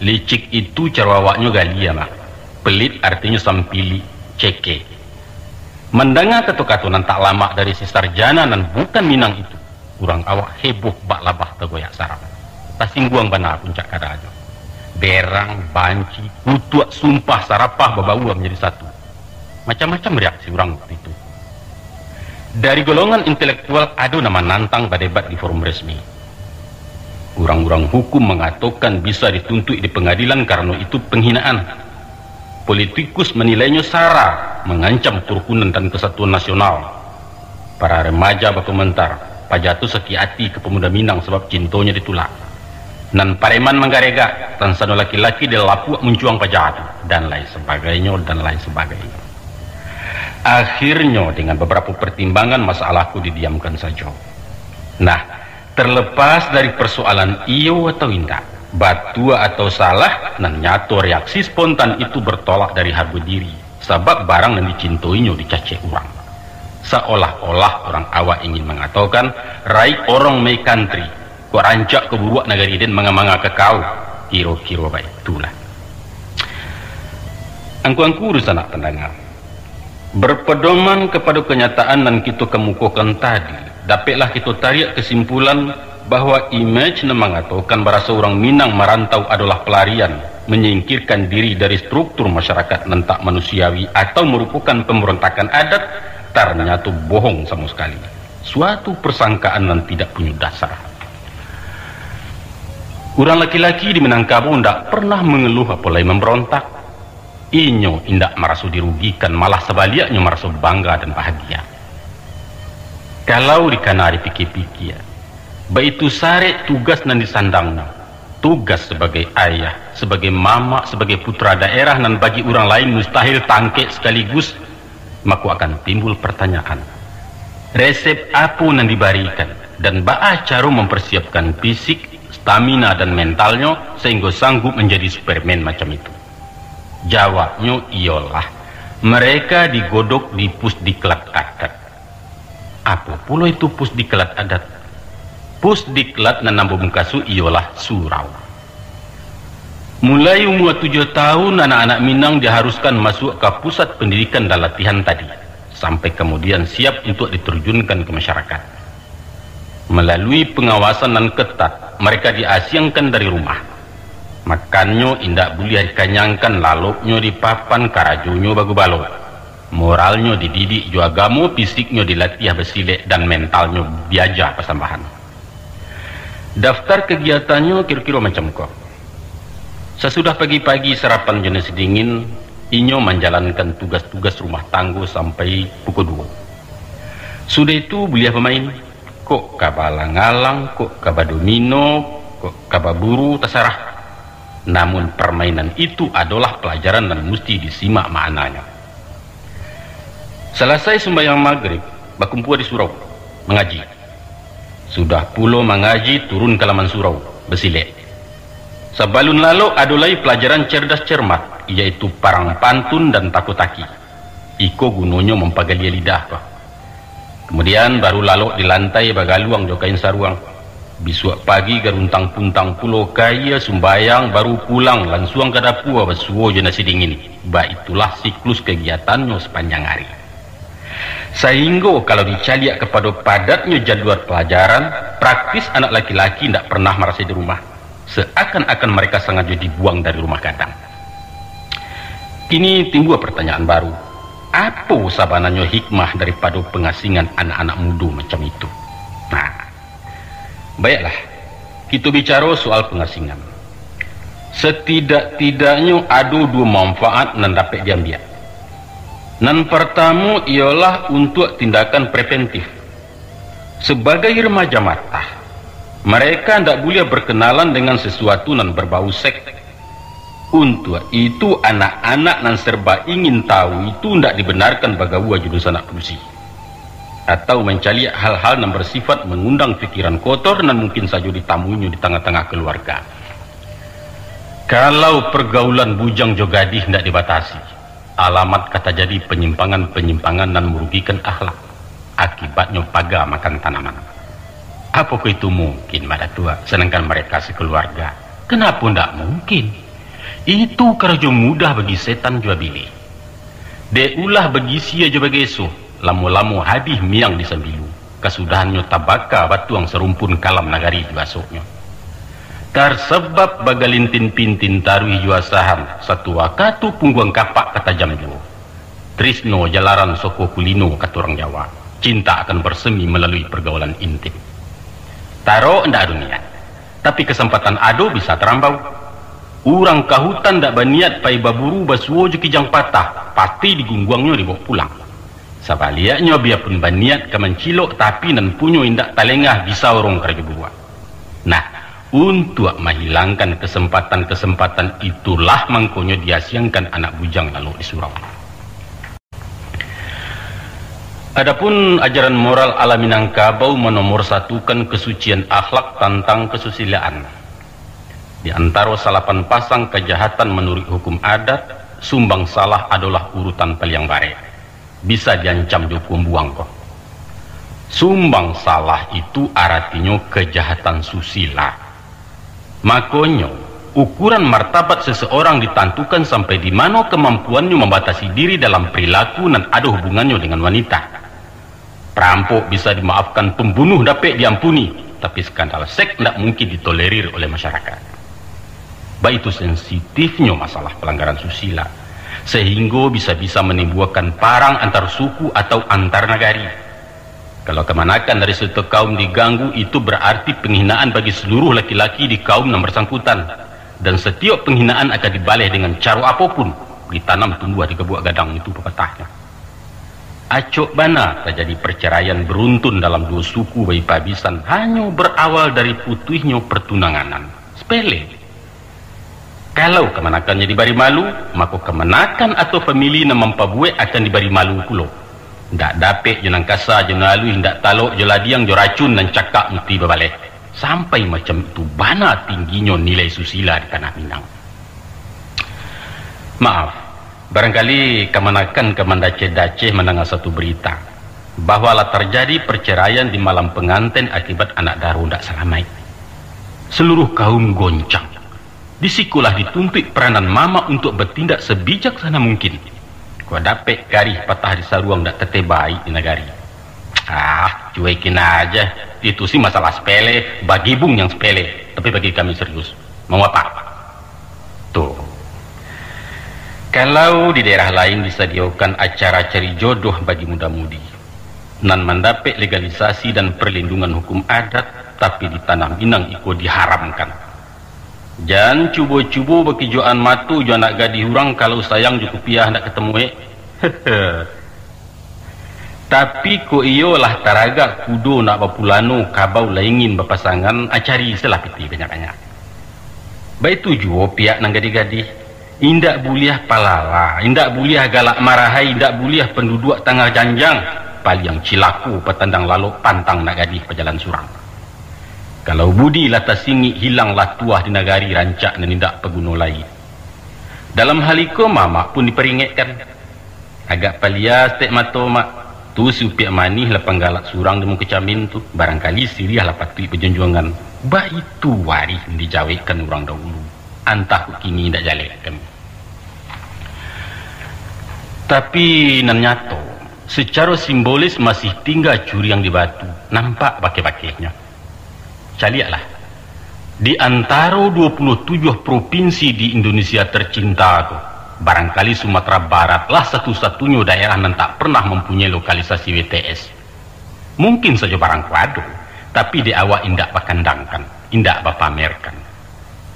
Licik itu caro awaknyo gali, mah. Pelit artinyo sampilik, ceke. Mandanga kato-kato nan tak lamak dari si sarjana nan bukan Minang itu, urang awak heboh bak labah tagoyak sarang. Tasingguang bana puncak kadanyo. Berang, banci, kutuak, sumpah, sarapah babaua manjadi satu. Macam-macam reaksi urang waktu itu. Dari golongan intelektual ado nan manantang badebat di forum resmi. Urang-urang hukum mangatokan bisa dituntuik di pangadilan karano itu panghinaan. Politikus manilainyo sara, mangancam karukunan dan kasatuan nasional. Para remaja bakomentar, paja tu sakik ati ka pamuda Minang sabab cintonyo ditulak. Nan pareman manggaregak, tansano laki-laki di lapuak muncuang paja tu, dan lain sabagainyo, dan lain sabagainyo. Akhirnyo, dengan babarapo partimbangan, masalah ko didiamkan sajo. Nah, terlepas dari persoalan iyo atau indak, batua atau salah, nan nyato reaksi spontan itu bertolak dari hargo diri, sabab barang nan dicintoinyo dicacek urang. Saolah-olah urang awak ingin mangatokan, "Right or wrong my country, kok rancak kok buruak nagari den manga-manga ka kau," kiro-kiro baitulah. Angku-angku dunsanak pandanga, berpedoman kapado kanyataan nan kito kamukokan tadi, dapeklah kito tariak kasimpulan bahwa imej nan mangatokan baraso urang Minang marantau adolah palarian, manyingkirkan diri dari struktur masyarakat nan tak manusiawi atau marupokan pambarontakan adat, tarnyato bohong samo sakali. Suatu persangkaan nan tidak punyo dasar. Urang laki-laki di Minangkabau ndak pernah mangeluh apo lai mambarontak. Inyo indak maraso dirugikan, malah sabaliaknyo maraso bangga dan bahagia. Kalau dikana dipikia-pikia, baitu sarek tugas nan disandangnyo, tugas sabagai ayah, sabagai mamak, sabagai putra daerah nan bagi urang lain mustahil tangkek sakaligus, mako akan timbul partanyaan, resep apo nan dibarikan, dan baa caro mamparsiapkan fisik, stamina, dan mentalnyo, sahinggo sanggup manjadi Superman macam itu? Jawabnyo iyolah, mereka digodok di Pusdiklat Adat. Apo pulo itu Pusdiklat Adat? Pusdiklat nan ambo mukasuik iyolah surau. Mulai umua tujuah tahun, anak-anak Minang diharuskan masuak ka pusat pendidikan dan latihan tadi, sampai kamudian siap untuak ditarjunkan ka masyarakat. Malalui pangawasan nan ketat, mereka diasiangkan dari rumah. Makannyo indak buliah dikanyangkan, laloknyo dipapan, karajonyo bagubalo. Moralnyo dididik jo agamo, fisiknyo dilatiah basilek, dan mentalnyo diaja pasambahan. Daftar kagiatannyo kiro-kiro macam ko. Sasudah pagi-pagi sarapan jo nasi dingin, inyo manjalankan tugas-tugas rumah tanggo sampai pukul duo. Sudah itu buliah bamain, kok ka baalang-alang, kok ka badomino, kok ka baburu, tasarah. Namun parmainan itu adolah palajaran nan musti disimak maknanyo. Salasai sumbayang magrib, bakumpua di surau, mangaji. Sudah pulo mangaji, turun ka laman surau, basilek. Sabalun lalok ado lai palajaran cerdas cermat, iyaitu parang pantun dan tako-taki. Iko gunonyo mampagaliah lidah ko. Kamudian baru lalok di lantai bagaluang jo kain saruang. Bisuak pagi garuntang-puntang pulo ka aia, sumbayang, baru pulang lansuang ka dapua basuo jo nasi dingin. Baitulah siklus kagiatannyo sapanjang ari. Sahinggo kalau dicaliak kapado padatnyo jadual palajaran, praktis anak laki-laki indak pernah marasai di rumah, seakan-akan mareka sangajo dibuang dari rumah gadang. Kini timbua partanyaan baru, apo sabananyo hikmah daripado pangasingan anak-anak mudo macam itu? Nah, baiklah, kito bicaro soal pangasingan. Satidak-tidaknyo ado duo manfaat nan dapek diambiak. Nan partamo iyolah untuak tindakan preventif. Sabagai remaja matah, mareka ndak buliah berkenalan dengan sesuatu nan berbau seks. Untuak itu, anak-anak nan serba ingin tahu itu ndak dibenarkan bagaua jo dunsanak padusi, atau mancaliak hal-hal nan bersifat mangundang pikiran kotor nan mungkin sajo ditamuinyo di tangah-tangah kaluarga. Kalau pergaulan bujang jo gadih ndak dibatasi, alamat ka tajadi panyimpangan-panyimpangan nan marugikan akhlak, akibatnyo paga makan tanaman. Apokoh itu mungkin, Mak Datuak, sadangkan mereka sakaluarga? Kenapa ndak mungkin? Itu karajo mudah bagi setan jo abilih. Dek ulah bagisia jo bageso, lamo-lamo habih miang di sambilu, kasudahannyo tabaka batuang sarumpun kalam nagari jo asoknyo. Tarsabab bagalintin-pintin taruih jo asahan, satu wakatu pungguang kapak ka tajam juo. Trisno jalaran soko kulino, kato urang Jawa. Cinta akan bersemi malalui pergaulan intim. Tarok ndak ado niat, tapi kasampatan ado bisa tarambau. Urang kahutan ndak baniat pai baburu basuo jo kijang patah, pasti digungguangnyo dibaok pulang. Sabaliaknyo, biapun baniat ka mancilok, tapi nan punyo indak talengah, bisa urang karajo buruak. Nah, untuak mahilangkan kasampatan-kasampatan itulah mangkonyo diasiangkan anak bujang lalok di surau. Adapun ajaran moral ala Minangkabau manomorsatukan kasucian akhlak tantang kasusilaan. Di antaro salapan pasang kajahatan manuruik hukum adat, sumbang salah adolah urutan paliang barek. Bisa diancam jo hukum buang ko. Sumbang salah itu aratinyo kajahatan susila. Makonyo, ukuran martabat seseorang ditantukan sampai di mano kamampuannyo mambatasi diri dalam perilaku nan ado hubungannyo dengan wanita. Perampok bisa dimaafkan, pembunuh dapek diampuni, tapi skandal seks ndak mungkin ditolerir oleh masyarakat. Baitu sensitifnyo masalah palanggaran susila, sahinggo bisa-bisa manimbulkan parang antar suku atau antar nagari. Kalau kamanakan dari suatu kaum diganggu, itu berarti penghinaan bagi seluruh laki-laki di kaum nan bersangkutan, dan setiap penghinaan akan dibaleh dengan caro apopun, ditanam tumbuah di gabuak gadang itu papatahnyo. Acok bana tajadi parcaraian baruntun dalam duo suku baipabisan hanyo barawal dari putuihnyo partunanganan. Sapele. Kalau kamanakannyo dibari malu, mako kamanakan atau famili nan mampabuek akan dibari malu pulo. Ndak dapek jo nan kasa, jo nan aluih, ndak talok jo ladiang, jo racun nan cakak musti babaleh. Sampai macam itu bana tingginyo nilai susila di tanah Minang. Maaf, barangkali kamanakan ka mandaceh-daceh mandanga satu barita, bahwa lah tarjadi parcaraian di malam panganten akibat anak daro ndak salamaik. Saluruh kaum goncang. Di sikolah dituntuik peranan mamak untuak batindak sabijaksana mungkin. Kok dapek karih patah di saruang, ndak tateh baik di nagari. Ah, cuekin aja. Itu sih masalah sepele, bagi Bung yang sepele, tapi bagi kami serius. Mau apa? Tuh. Kalau di daerah lain disadiakan acara cari jodoh bagi muda-mudi, nan mandapek legalisasi dan perlindungan hukum adat, tapi di tanah Minang iko diharamkan. Jan cubo-cubo bakijoan mato jo anak gadih urang, kalau sayang jo kupiah ndak katamuek. Tapi kok iyo lah taragak kudo nak bapulano, kabau lah ingin bapasangan, ah, cari salah pitih banyak-banyak. Baitu juo pihak nan gadih-gadih. Indak buliah palala, indak buliah galak marahai, indak buliah panduduak tangah janjang. Paliang cilako patandang lalok, pantang nak gadih pajalan surang. Kalau budi lah tasingik, hilanglah tuah di nagari, rancak nan indak paguno lai. Dalam hal iko, mamak pun diparingekkan. Agak palia saketek mato, Mak. Tu si Upiak Manih lah panggalak surang di muko camin tu. Barangkali siriah lah patuik bajonjongan. Baitu warih nan dijawekkan urang dahulu. Antah kok kini indak jaleh kami. Tapi nan nyato, sacaro simbolis masih tingga curiang di batu, nampak bakeh-bakehnyo. Caliaklah, di antaro dua puluh tujuah propinsi di Indonesia tercinta ko, barangkali Sumatera Barat lah satu-satunyo daerah nan tak pernah mampunyai lokalisasi W T S. Mungkin sajo barang ko ado, tapi dek awak indak bakandangkan, indak bapamerkan.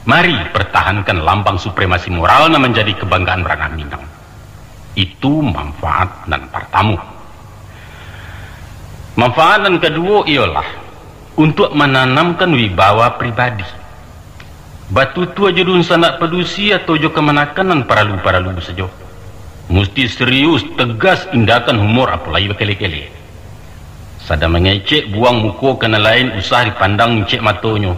Mari pertahankan lambang supremasi moral nan manjadi kabanggaan ranah Minang. Itu manfaat nan partamo. Manfaat nan kaduo iyolah untuak mananamkan wibawa pribadi. Batutua jo dunsanak padusi atau jo kamanakan nan paralu-paralu sajo. Musti serius, tegas, indakan humor, apo lai bakele-kele. Sadang mangecek buang muko ka nan lain usah dipandang incek matonyo.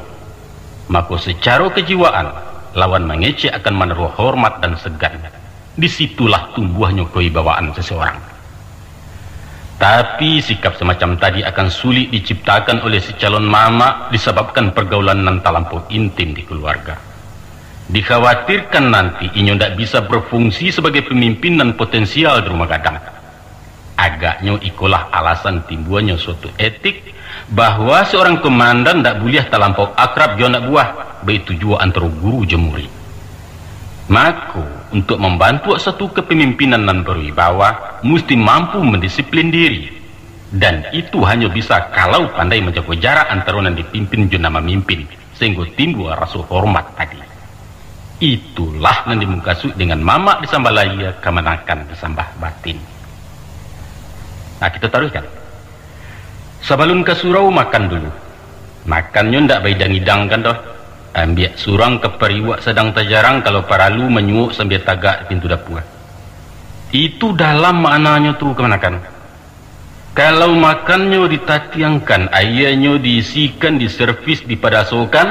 Mako, sacaro kajiwaan, lawan mangecek akan manaruah hormat dan segan. Di situlah tumbuahnyo kewibawaan seseorang. Tapi, sikap semacam tadi akan sulik diciptakan oleh si calon mamak disebabkan pergaulan nan talampau intim di keluarga. Dikhawatirkan nanti inyo ndak bisa berfungsi sebagai pemimpin nan potensial di rumah gadang. Agaknyo ikolah alasan timbuanyo suatu etik, bahwa seorang komandan ndak buliah talampau akrab jo anak buah, baitu juo antaro guru jo murid. Mako, untuk mambantuak suatu kepemimpinan nan berwibawa, musti mampu mandisiplin diri. Dan itu hanyo bisa kalau pandai manjago jarak antaro nan dipimpin jo nan mamimpin, sahinggo timbua raso hormat tadi. Itulah nan dimukasuik dengan mamak disambah lahia, kamanakan disambah batin. Nah, kita taruihkan. Sabalun ka surau, makan dulu. Makannyo ndak baidang-idangkan doh. Ambiak surang ka pariuak sadang tajarang, kalau paralu manyuok sambia tagak di pintu dapua. Itu dalam maknanyo tu, kamanakan. Kalau makannyo ditatiangkan, aianyo diisikan, diservis, dipadasokan,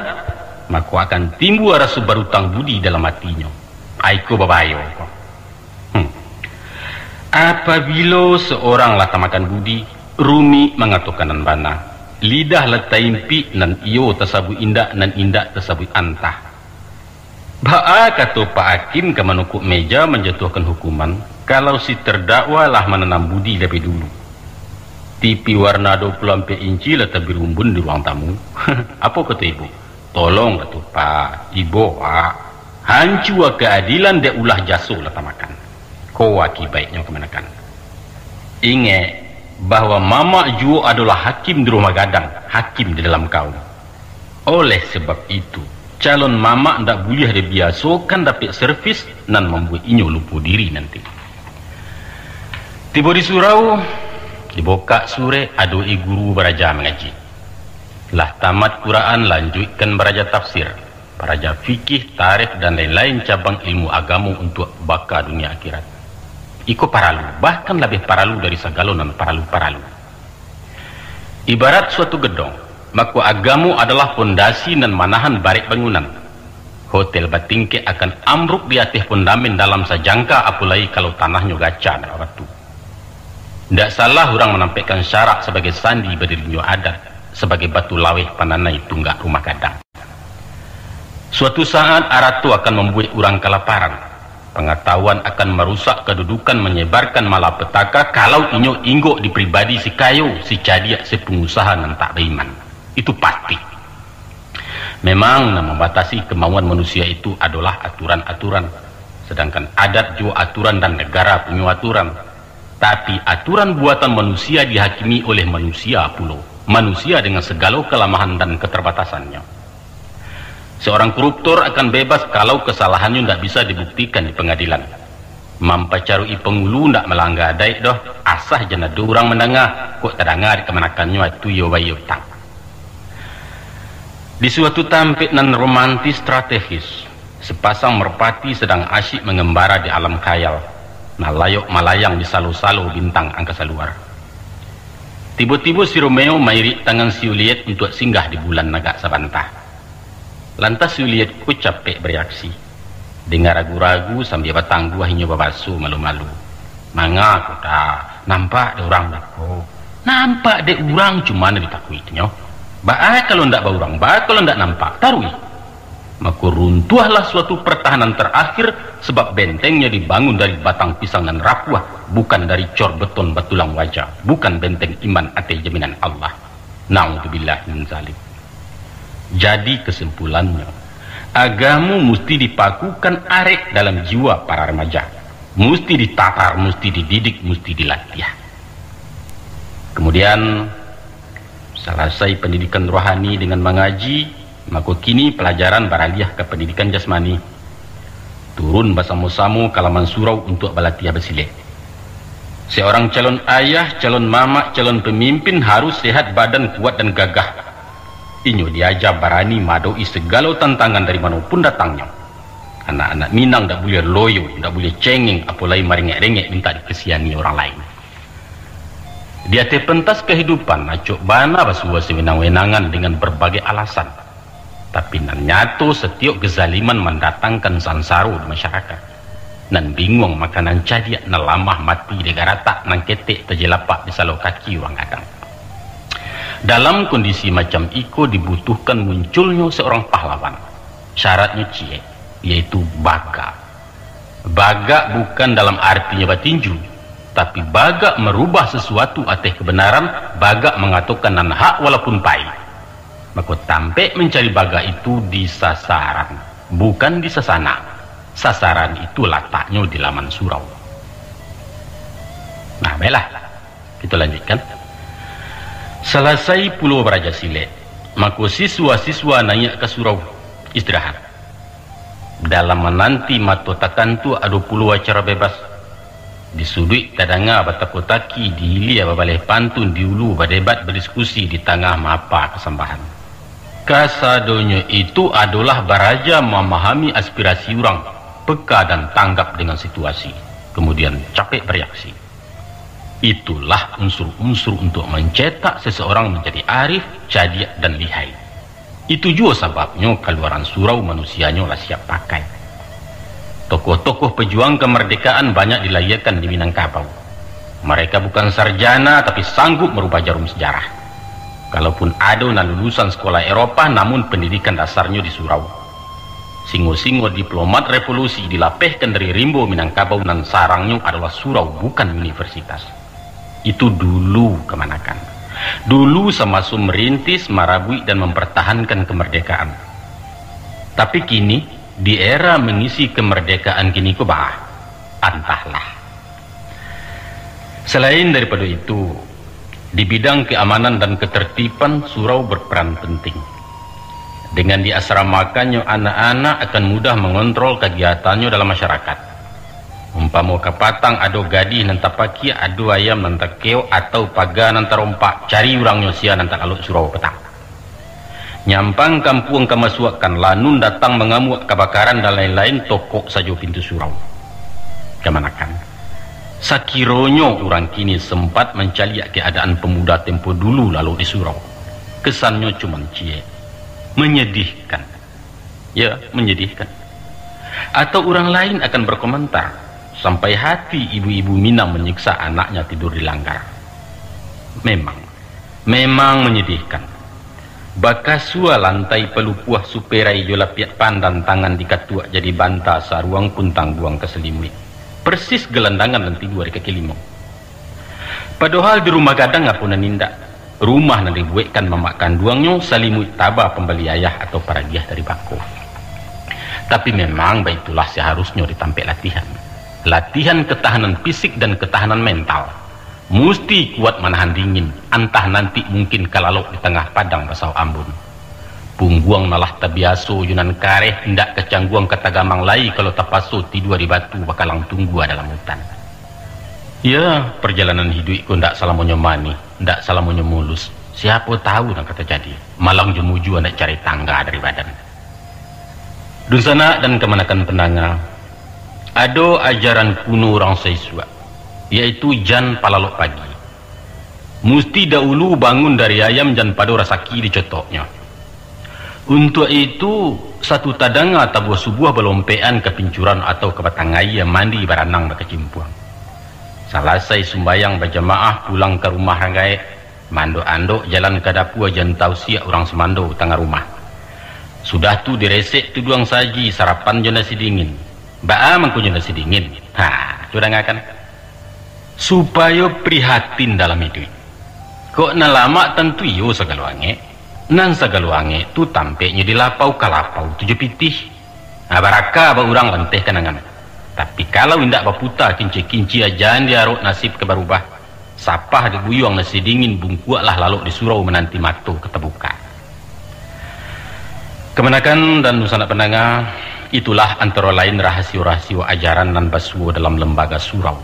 mako akan timbua raso barutang budi dalam atinyo. Aiko babahayo ko. Hmm. Apabilo seorang lah tamakan budi, rumik mangatokan nan bana. Lidah lah taimpik, nan iyo tasabuik indak, nan indak tasabuik antah. Baa kato Pak Hakim ka manukuk meja manjatuahkan hukuman, kalau si tardakwa lah mananam budi labiah dulu? Tipi warna dua puluh ampek inci lah tabirumbun di ruang tamu. Apo kato ibu? Tolong dah tu, Pak, ibo, Pak. Hancua kaadilan dek ulah jaso lah tamakan. Ko akibaiknyo kamanakan. Ingek, bahwa mamak juo adolah hakim di rumah gadang, hakim di dalam kaum. Oleh sebab itu, calon mamak ndak buliah dibiasokan dapek servis nan mambuek inyo lupo diri nanti. Tibo di surau, dibukak surek, adoki guru baraja mangaji. Lah tamat Quran, lanjuikkan baraja tafsir, baraja fikih, tarikh, dan lain-lain cabang ilmu agamo untuak baka dunia akhirat. Iko paralu, bahkan labiah paralu dari sagalo nan paralu-paralu. Ibarat suatu gedong, mako agamo adolah pondasi nan manahan barek bangunan. Hotel batingkek akan amruk di ateh pondamen dalam sajangka, apolai kalau tanahnyo gaca ndak babatu. Ndak salah urang manampekkan syarak sabagai sandi badirinyo adat, sabagai batu laweh pananai tunggak rumah gadang. Suatu saat, arato akan mambuek urang kalaparan. Pangatahuan akan marusak kadudukan, manyebarkan malapetaka, kalau inyo inggok di pribadi si kayo, si cadiak, si pangusaha nan tak baiman. Itu pasti. Memang, nan mambatasi kamauan manusia itu adolah aturan-aturan. Sadangkan adat juo aturan dan negara punyo aturan. Tapi, aturan buatan manusia dihakimi oleh manusia pulo. Manusia dengan sagalo kalamahan dan katarbatasannyo. Seorang koruptor akan bebas kalau kasalahannyo ndak bisa dibuktikan di pangadilan. Mampacaruik pangulu ndak malangga adaik doh, asa jan ado urang mandanga, kok tadanga dek kamanakannyo, itu iyo baiyo utang. Di suatu tampek nan romantis strategis, sepasang merpati sadang asyik mangambara di alam khayal, nan layok malayang di salo-salo bintang angkasa luar. Tibo-tibo si Romeo mairik tangan si Juliet untuak singgah di bulan agak sabanta. Lantas si Juliet ko capek bareaksi. Danga ragu-ragu sambia batangguah inyo babaso malu-malu. Manga ko da, nampak dek urang beko? Nampak dek urang, cuma nan ditakuiknyo. Baa kalau ndak baurang, baa kalau ndak nampak, taruih. Mako runtuahlah suatu pertahanan terakhir, sebab bentengnyo dibangun dari batang pisang nan rapuah, bukan dari cor beton batulang waja, bukan benteng iman ateh jaminan Allah. Naudzubillah min zalik. Jadi, kesimpulannyo, agamo musti dipakukan arek dalam jiwa para remaja. Musti ditatar, musti dididik, musti dilatiah. Kemudian, salasai pandidikan rohani dengan mangaji, mako kini palajaran baraliah ka pandidikan jasmani. Turun basamo-samo ka laman surau untuak balatiah basilek. Seorang calon ayah, calon mamak, calon pamimpin harus sehat badan, kuat, dan gagah. Inyo diaja barani maadoki sagalo tantangan dari mano pun datangnyo. Anak-anak Minang ndak buliah loyo, ndak buliah cengeng, apo lai marengek-rengek mintak dikasiani urang lain. Di ateh pentas kahidupan, acok bana basuo sawenang-wenangan dengan barbagai alasan. Tapi nan nyato, satiok kezaliman mandatangkan sansaro di masyarakat. Nan binguang makanan cadiak, nan lamah mati dek garatak, nan ketek tajelapak di salo kaki urang gadang. Dalam kondisi macam iko dibutuhkan munculnyo seorang pahlawan. Syaratnyo ciek, yaitu bagak. Bagak bukan dalam artinyo batinju, tapi bagak marubah sasuatu ateh kabanaran, bagak mangatokan nan hak walaupun pahik. Mako, tampek mancari bagak itu di sasaran, bukan di sasanak. Sasaran itu lataknyo di laman surau. Nah, baiklah. Kito lanjuikkan. Salasai pulo baraja silek, mako siswa-siswa naiak ka surau istirahat. Dalam mananti mato takantuak ado pulo acara bebas. Di suduik tadanga batako-taki, di hilia babaleh pantun, di ulu badebat badiskusi, di tangah maapa kasambahan. Kasadonyo itu adolah baraja mamahami aspirasi urang, peka dan tanggap dengan situasi, kemudian capek bereaksi. Itulah unsur-unsur untuk mencetak seseorang menjadi arif, cadiak, dan lihai. Itu juo sababnyo kaluaran surau manusianyo lah siap pakai. Tokoh-tokoh pejuang kamardekaan banyak dilahiakan di Minangkabau. Mereka bukan sarjana, tapi sanggup merubah jarum sejarah. Kalaupun ado nan lulusan sekolah Eropah, namun pendidikan dasarnyo di surau. Singo-singo diplomat revolusi dilapehkan dari rimbo Minangkabau, nan sarangnyo adolah surau, bukan universitas. Itu dulu kamanakan. Dulu samaso merintis, marabuik, dan mempertahankan kemerdekaan. Tapi kini, di era mengisi kemerdekaan kini ko, bah, antahlah. Selain daripada itu, di bidang keamanan dan ketertiban, surau berperan penting. Dengan diasramakannyo anak-anak, akan mudah mengontrol kagiatannyo dalam masyarakat. Umpamo kapatang ado gadih nan tapakiak, ado ayam nan takeok, atau paga nan tarompak, cari urangnyo sia nan tak lalok surau patang. Nyampang kampuang kamasuakkan, lanun datang mangamuak, kabakaran dan lain-lain, tokok sajo pintu surau. Kamanakan. Sakironyo urang kini sempat mancaliak keadaan pemuda tempo dulu lalok di surau, kesannyo cuman ciek. Menyedihkan. Ya, menyedihkan. Atau urang lain akan berkomentar, sampai hati ibu-ibu Minang manyiksa anaknya tidur di langgar. Memang, memang menyedihkan. Bakasua lantai palupuah, superai jo lapiak pandan, tangan dikatuak jadi banta, saruang pun tangguang ka salimuik. Persis galandangan nan tibo di kaki limau. Padohal di rumah gadang apo nan indak. Rumah nan dibuekkan mamak kanduangnyo, salimuik taba pambali ayah atau paragiah dari bako. Tapi memang baitulah seharusnyo ditampek latihan. Latihan ketahanan fisik dan ketahanan mental. Musti kuat manahan dingin, antah nanti mungkin ka lalok di tangah padang basawok ambun. Pungguang nan lah tabiaso jo nan kareh, indak ka cangguang ka tagamang lai kalau tapaso tidua di batu bakalang tunggua dalam utan. Ya, parjalanan hiduik ko ndak salamonyo manih, ndak salamonyo mulus. Siapo tahu nan ka tajadi. Malang jo mujua ndak cari tangga dari badan. Dunsanak dan kamanakan pandanga, ado ajaran kuno urang saisuak, yaitu jan palalok pagi. Musti daulu bangun dari ayam jan pado rasaki dicotoknyo. Untuak itu, satu tadanga tabuah subuah balompekan ka pincuran atau ka batang aia mandi baranang bakacimpuang. Salasai sumbayang bajamaah pulang ka rumah ranggaek, maandok-andok jalan ka dapua jan tausiak urang sumando tangah rumah. Sudah tu diresek tuduang saji, sarapan jo nasi dingin. Baa mangko jo nasi dingin? Ha, tu dangakan. Supayo prihatin dalam iduik. Kok nan lamak tantu iyo sagalo angek. Nan sagalo angek tu tampeknyo di lapau, ka lapau tu jo pitih. Nah, baraka ba urang lanteh kanangan. Tapi kalau indak baputa kinci-kinci, jan diarok nasib ka barubah. Sapah dek buyuang nasi dingin, bungkuaklah lalok di surau mananti mato ka tabuka. Kamanakan dan dunsanak pandanga, itulah antaro lain rahasio-rahasio ajaran nan basuo dalam lembaga surau.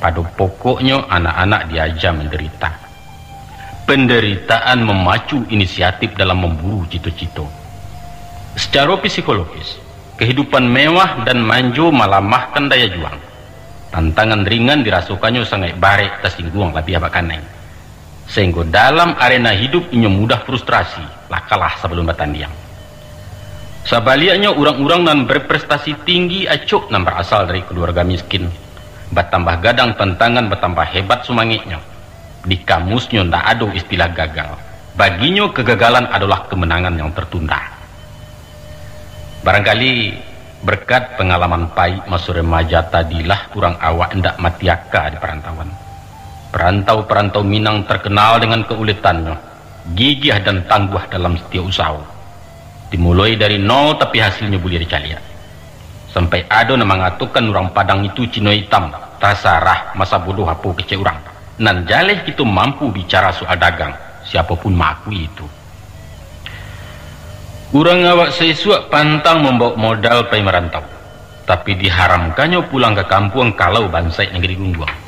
Pado pokoknyo, anak-anak diaja mandarita. Penderitaan memacu inisiatif dalam memburu cito-cito. Secara psikologis, kehidupan mewah dan manjo malamahkan daya juang. Tantangan ringan dirasokannyo sangaik barek, tasingguang labiah bakanai. Sehinggo dalam arena hidup inyo mudah frustrasi, lah kalah sabalun batandiang. Sabaliaknyo, urang-urang nan berprestasi tinggi acok nan barasal dari kaluarga miskin. Batambah gadang tantangan, batambah hebat sumangeknyo. Di kamusnyo ndak ado istilah gagal. Baginyo kegagalan adolah kemenangan yang tertunda. Barangkali berkat pangalaman pahik maso remaja tadilah urang awak indak mati aka di parantauan. Parantau-parantau Minang terkenal dengan kauletannyo, gigiah dan tangguah dalam satiok usaho. Dimuloi dari nol tapi hasilnyo buliah dicaliak. Sampai ado nan mangatokan urang Padang itu Cino Itam, tasarah masa bodoh apo kecek urang. Nan jaleh kito mampu bicara soal dagang, siapo pun maakui itu. Urang awak saisuak pantang mambawok modal pai marantau, tapi diharamkannyo pulang ka kampuang kalau bansaik nagari Gungguang.